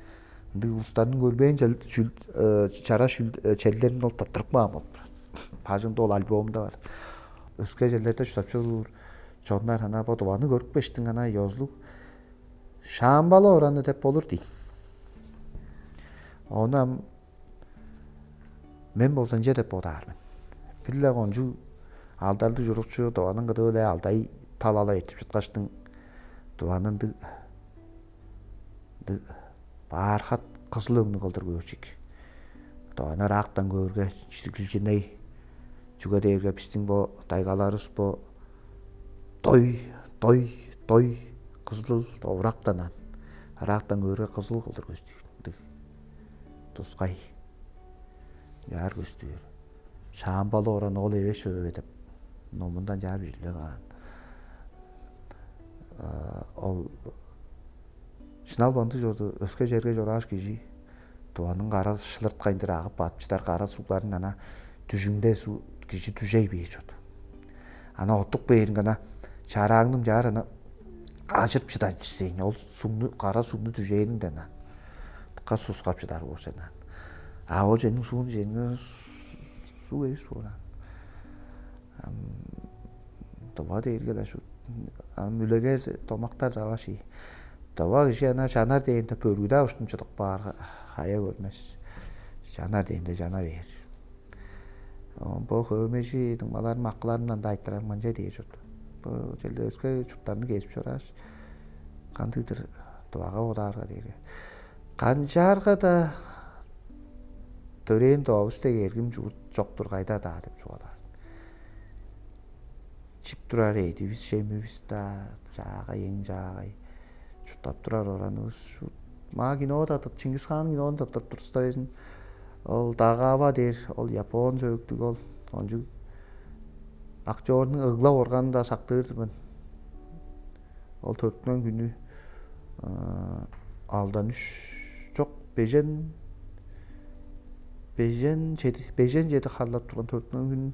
ындыг улустарның көрбээн чара черлерин ол тырттырып каан болуп турар. Бажыңда ол альбомда бар. Өске черлерде чурттап чоруур чоннар ана бо Тываны көрүпкештиң ана ёзулуг Шамбала ораны деп болур дейн. Ону ам мен болза ынча деп бодаар мен. Бир-ле кончуг алдарлыг чурукчу Тываның кыдыы-биле алдай талала эртип чыткаштың, Тываны ындыг ындыг баархат кызыл өңнү кылдыр көөр чик. Тываны ырактан көөрге чиргилчиней. Чүге дээрге бистиң бо тайгаларывыс бо дой, дой, дой кызыл овурактанан, ырактан көөрге кызыл кылдыр көстүүр ындыг. Тускай. Яар көстүүр. Шаамбалы оран ол эвес чүве деп номундан чаа билбег аан. Ол Сынал бандыг чорду, өске черге чорааш кижи дуваның кара шылырткайындыр агып батып чыдар кара сугларын ана дүжүңде кижи дүжей бээр чорду. Ана оттук бээринге ана чарааңным чаар ана ажырып чыдажырсейн, ол сугну, кара сугну дүжээниңден аан. Дыка сускап чыдар боор сен аан. А ол чениң суун ченинге суг эвис боор аан. Дыва дээрге-ла шу ам үлегер домактар даваш ий. Дыва кижи ана чанар дээнде бөргүдаа уштун чыдып баар, хая көрмес. Чанар дээнде чана бээр. Бо хөөмежи дыңмаларым акыларымдан да айтырар манча дээр чорду. Бо челде өске чурттарны кезип чорааш, кандыгдыр дывага бодаарга дээрге, канчаарга-даа төрээн доовус дег эргим чуут чок-тур кайда-даа деп чугаалаар. Чип турар эъдивис, чемивис-даа, чаагай, эң чаагай, чурттап турар оранывыс шуут. Маа кинода Чингис хаан кинону тыртып турста безин, ол Дагава дээр, ол япон сөөлүктүг ол ончуг актёрнуң ыглап органын-даа сактыр-дыр мен. Ол төрүттүнген хүнү алдан үш чок, бежен бежен чеди, бежен чеди харлап турган төрүттүнген хүнүн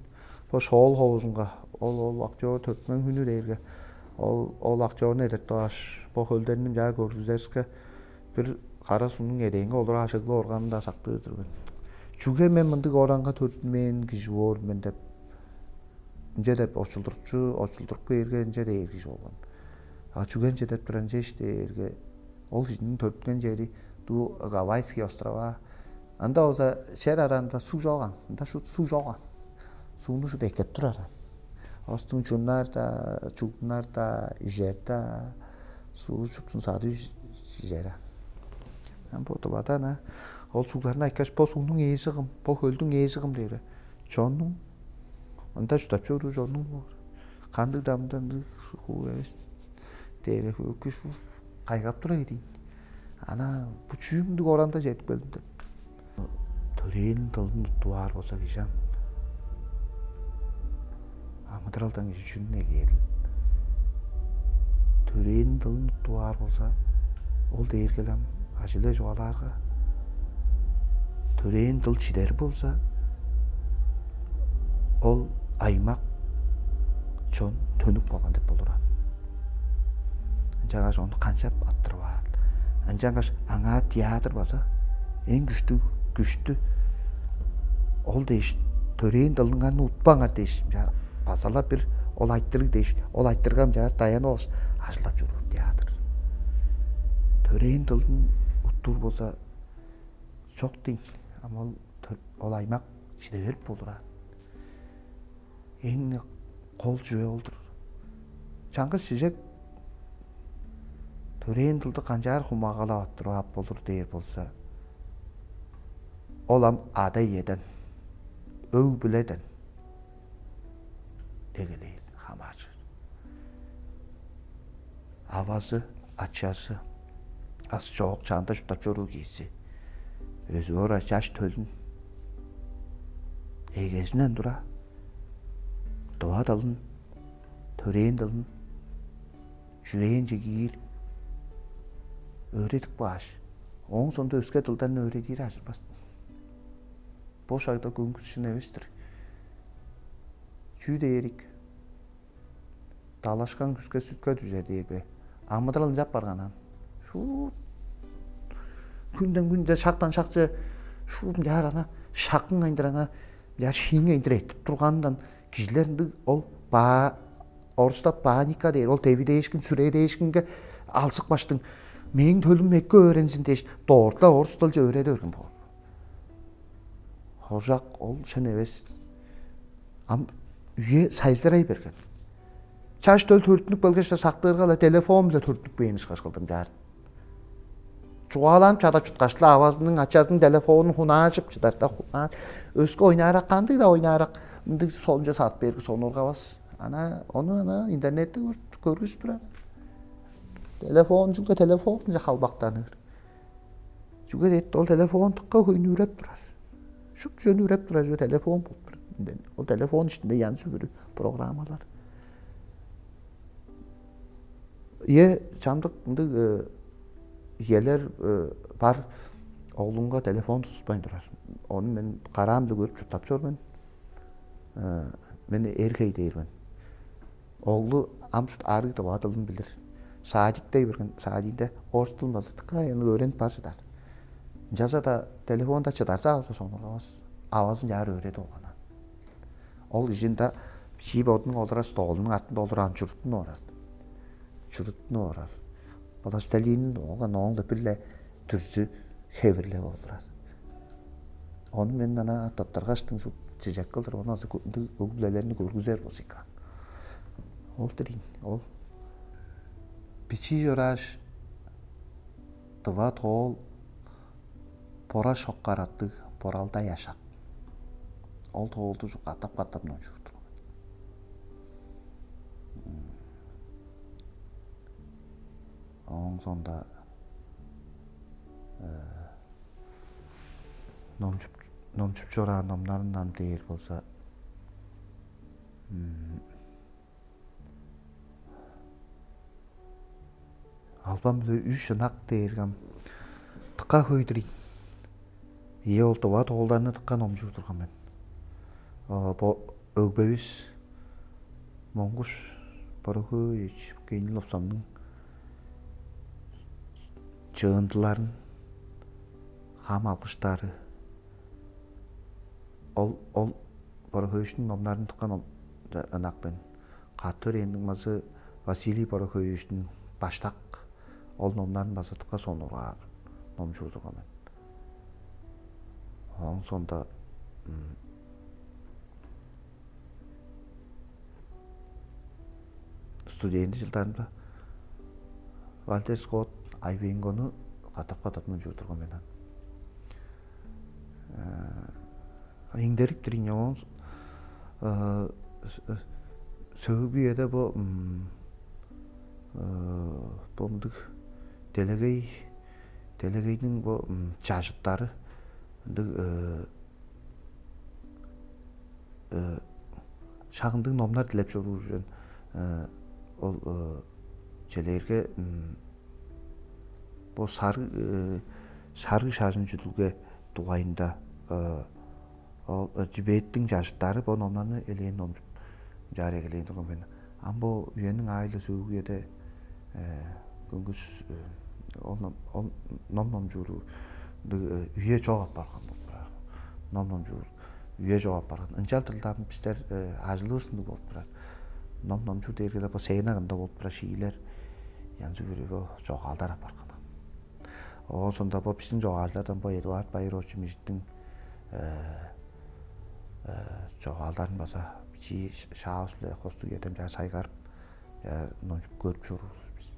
бо шоол ховузунга ол ол актёр төрүттүнген хүнү дээрге ол ол актёрну эдертип алгаш, бо хөлдерин мынчаар көргүзериске, бир кара сугнуң эдээнге олура ажыглы органын-даа сактыр-дыр мен. Чүге мен мындыг оранга төрүттүнмээн кижи боор мен деп, ынча деп очулдурчу очулдуруп кээрге, ынча дээр кижи болган. А чүге ынча деп турар, ынча иш дээрге, ол кижиниң төрүттүнген чери дуу Гавайский острова. Анда болза чер аразында суг чоган, ында шут суг чоган. Сугну шут эккеп турар. Остуң чуннар-даа, чугнар-даа, ижер-даа, суу шуптун садып ижер. Ам бо дывада ана ол сугларны айткаш, бо сугнуң ээзи кым, бо хөлдүң ээзи кым дээр. Чоннуң, ында чурттап чоруур чоннуң боор. Кандыг-даа мындан ындыг хуу эвес. Дээрге хөөкү шу кайгап тура ийин. Ана бу чүү мындыг оранында чедип келдим деп. Төрээн дылын уттуп аар болза, кижи ам амыдыралдан кижи чүнү негээр? Төрээн дылын уттуп аар болза, ол дээрге-ле ам ажы-биле чугаалаарга, төрээн дыл чидер болза, ол аймак чон төнүп калган деп болур аан. Ынчангаш ону канчап арттырып аар? Ынчангаш аңаа театр база эң күштүг, күштү. Ол дээш, төрээн дылыңарны утпаңар дээш, база-ла бир ол айтырыг дээш, ол айтырыгга мынчаар даянып алгаш, ажылдап чоруур театр. Төрээн дылын уттуур болза, чок дийин, ам ол ол аймак чиде берип болур аан. Эң кол чүве ол-дур. Чаңгыс чижек төрээн дылды канчаар хумагалап ап тургап болур дээр болза, ол ам ада-иеден, өг-бүледен эгелээр, хамааржыр. Авазы, ачазы, ас чоок чаанда чурттап чоруур кижизи өзүп орар чаш төлүн эгезинден тура дыва дылын, төрээн дылын чүрээнче киир өөредип кааш, ооң соонда өске дылдарны өөредири ажырбас. Бо шагда көңгүс шын эвес-тир. Чүү дээрик? Далашкан күске сүтке дүжер дээр бе? Амыдырал ынчап барган аан. Шуут хүнден хүнче, шактан шакче шуут мынчаар ана шаккын кайындыр ана мынчаар шииң кайындыр эртип турганындан кижилер ындыг ол ба орустап паника дээр, ол девидээшкин, сүрээдээшкинге алзып каштың, мээң төлүм эки өөрензин дээш, дорт-ла орус дылче өөреде берген боор. Хоржак ол шын эвес. Ам үе сайзырай берген. Чаш төл төрүттүнүп келгеш-ле сактыырга-ла телефон-биле төрүттүнүп кээн ышкаш кылдым чаар. Чугааланып чадап чыткаш-ла авазының, ачазының телефонун хунаажып чыдар-да, хунаа өске ойнаарак, кандыг-даа ойнаарак, мындыг сонча садып бээрге сонургавас. Ана ону ана интернетте көрүп көргүзүп турар. Телефон чүгле телефон халбактаныр. Чүге дээт ол телефон тыкка хөйнү үреп турар. Шуп жөн үреп турар чүве телефон болуп турар. Ол телефон иштинде янзы бүрү программалар. Ийе, чамдык ындыг Иелер бар оглунга телефон тутпайн турар. Ону мен караам-биле көрүп чурттап чор мен. Мен эр хей дээр мен. Оглу ам шут арыг дываа дылын билир. Садикте берген садикте орус дылын база тыкка аны өөренип бар чыдар. Ынчалза-даа телефонда чыдарда алза сонургавас. Авазын чаар өөредип алган. Ол кижи ында чии бодунуң олура столунуң артында олураан чуруттун орар. Чуруттун орар. Пластилинин ооган ооң-ла бир-ле дүрзү хевирлеп олурар. Ону мен ана тыттыргаштың чижек кылдыр, ону ындыг өгүглелерни көргүзер болзуйка. Ол дирин, ол бичии чорааш дыва тоол бора шоккараттыг боралдай ашак. Ол тоолду катап-катап номчуур турган. Ооң соонда номчуп номчуп чораан номнарындан дээр болза, албан-биле үш ынак дээрге ам дыка хөй-дүр ийин. Ийе, ол дыва тоолдарны дыка номчуур турган мен. Бо өгбевис Монгуш Борохоевич Кенин Лопсамның чыындыларын, хам алгыштары, ол ол Борохоевичтиң номнарын дыка ынак мен. Кады төрээнниң база Василий Борохоевичтиң баштак ол номнарын база дыка сонургаар номчуур турган мен. Ооң соонда студент чылдарымда Вальтер Скотт Айвенгону катап-катап номчуур турган мен. Иңдериптир ийин. Оон сөөлгү үеде бо бо мындыг делегей делегейниң бо чажыттары ындыг шагындыг номнар дилеп чоруур ол челээрге бо сарыг сарыг шажын чүдүлге дугайында ол Тибеттиң чажыттары бо номнарны элээн номчуп чаар эгелээн турган мен. Ам бо үениң аайы-ла сөөлгү үеде көңгүс ол ном ол ном номчууру ындыг үе чок апарган болуп турар. Ном номчуур үе чок апарган. Ынчалдыр-ла ам бистер ажылывыс ындыг болуп турар. Ном номчуур дээрге-ле бо сцена кында болуп турар шиилер янзы-бүрү бо чогаалдар апарган. Оон соонда бо бистиң чогаалчылардан бо Эдуард Байырович Мижиттиң чогаалдарын база бичии шаавыс-биле хостуг үеден чаа сайгарып номчуп көрүп чоруур бис.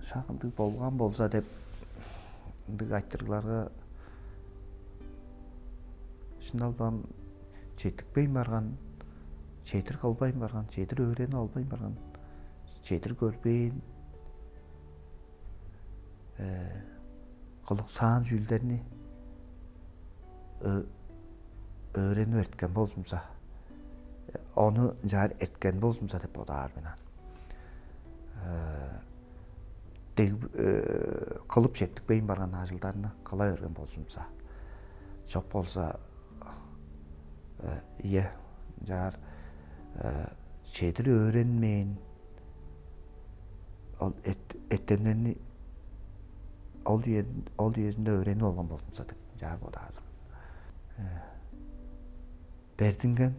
Шак ындыг болган болза деп ындыг айтырыгларга шынап-ла четтикпейн барган, чедир кылбайн барган, чедир өөренип албайн барган, чедир көрбээн кылыксаан чүүлдерни өөренип эрткен болзумза, ону ынчаар эрткен болзумза деп бодаар мен ам. Дег кылып четтикпейн барган ажылдарны кыла берген болзумза, чок болза, ийе, ынчаар чедир өөренмээн ол эртемнерни ол үезинде өөренип алган болзумза деп ынчаар бодаар. Бердинген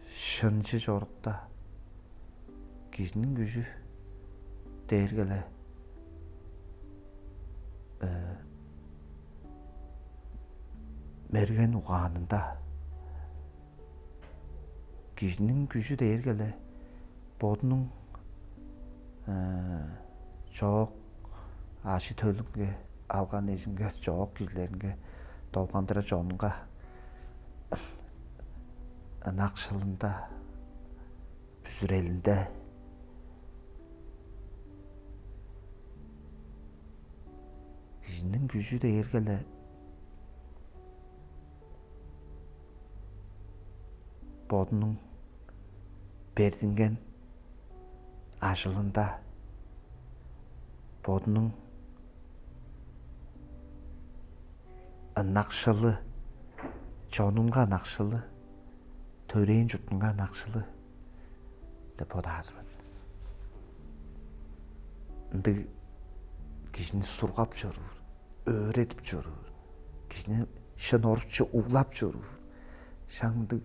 шынчы чорукта кижиниң күжү дээрге-ле мерген угаанында, кижиниң күжү дээрге-ле бодунуң чоок ажы-төлүнге, алган эжинге, чоок кижилеринге, долгандыра чонунга ынакшылында, бүзүрелинде кижиниң күжү дээрге-ле бодунуң бердинген ажылында бодунуң ынакшылы, чонунга ынакшылы, төрээн чуртунга ынакшылы деп бодаар-дыр мен. Ындыг кижини сургап чоруур, өөредип чоруур, кижини шын орусче углап чоруур, шаңдыг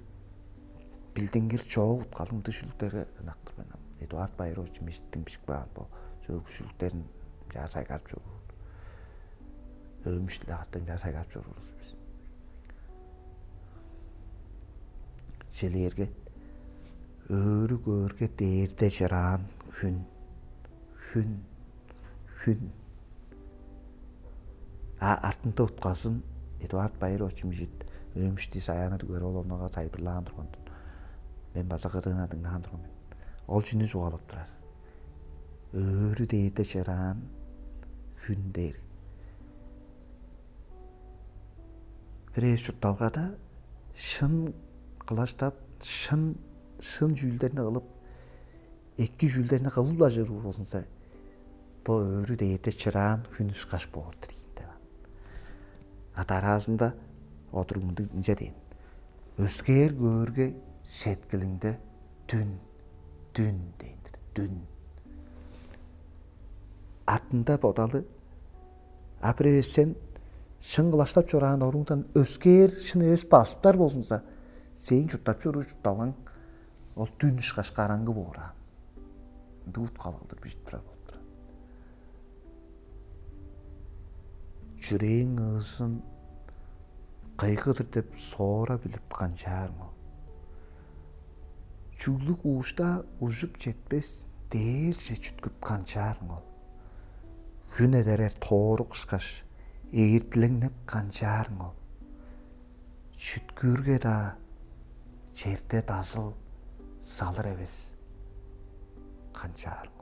билдингир чоок уткалыг ындыг шүлүктерге ынак-тыр мен. Эдуард Байырович Мижиттиң бижип каан бо сөөлгү шүлүктерин чаа сайгарып чоруур. Өөм-иштиле катап чаа сайгарып чоруурувус бис. Челээрге, өөрү көөрге дээрде чыраан хүн, хүн, хүн. А артында утказын Эдуард Байырович Мижит өөм-иштии саяана дүгер ол онуга сайбырлаан турган. Мен база кыдыына дыңнаан турган мен. Ол чүнү чугаалап турар? Өөрү дээрде чыраан хүн дээр. Бир эвес чуртталгада шын кылаштап, шын, шын чүүлдерни кылып, эки чүүлдерни кылып-ла чоруур болзунза, бо өөрү дээрде чыраан хүн ышкаш боор-дур ийин деп. А дараазында одуруг мындыг ынча дээн: «Өскээр көөрге, сеткилиңде дүн, дүн» дээн-дир. Дүн. Артында бодалы: «А бир эвес сен шын кылаштап чораан орууңдан өскээр шын эвес базыптар болзунза, сээң чурттап чоруур чуртталгаң ол дүн ышкаш караңгы боор аан». Ындыг уткалыг кылдыр бижип турар болуп турар. Чүрээң ыызын кыйгы-дыр деп соора билип канчаарың ол? Чүглүг уушта ужуп четпес дээрже чүткүп канчаарың ол? Хүн эдерер тоорук ышкаш, ээрдилеңнеп канчаарың ол? Чүткүүрге-даа черде дазыл салыр эвес канчаарың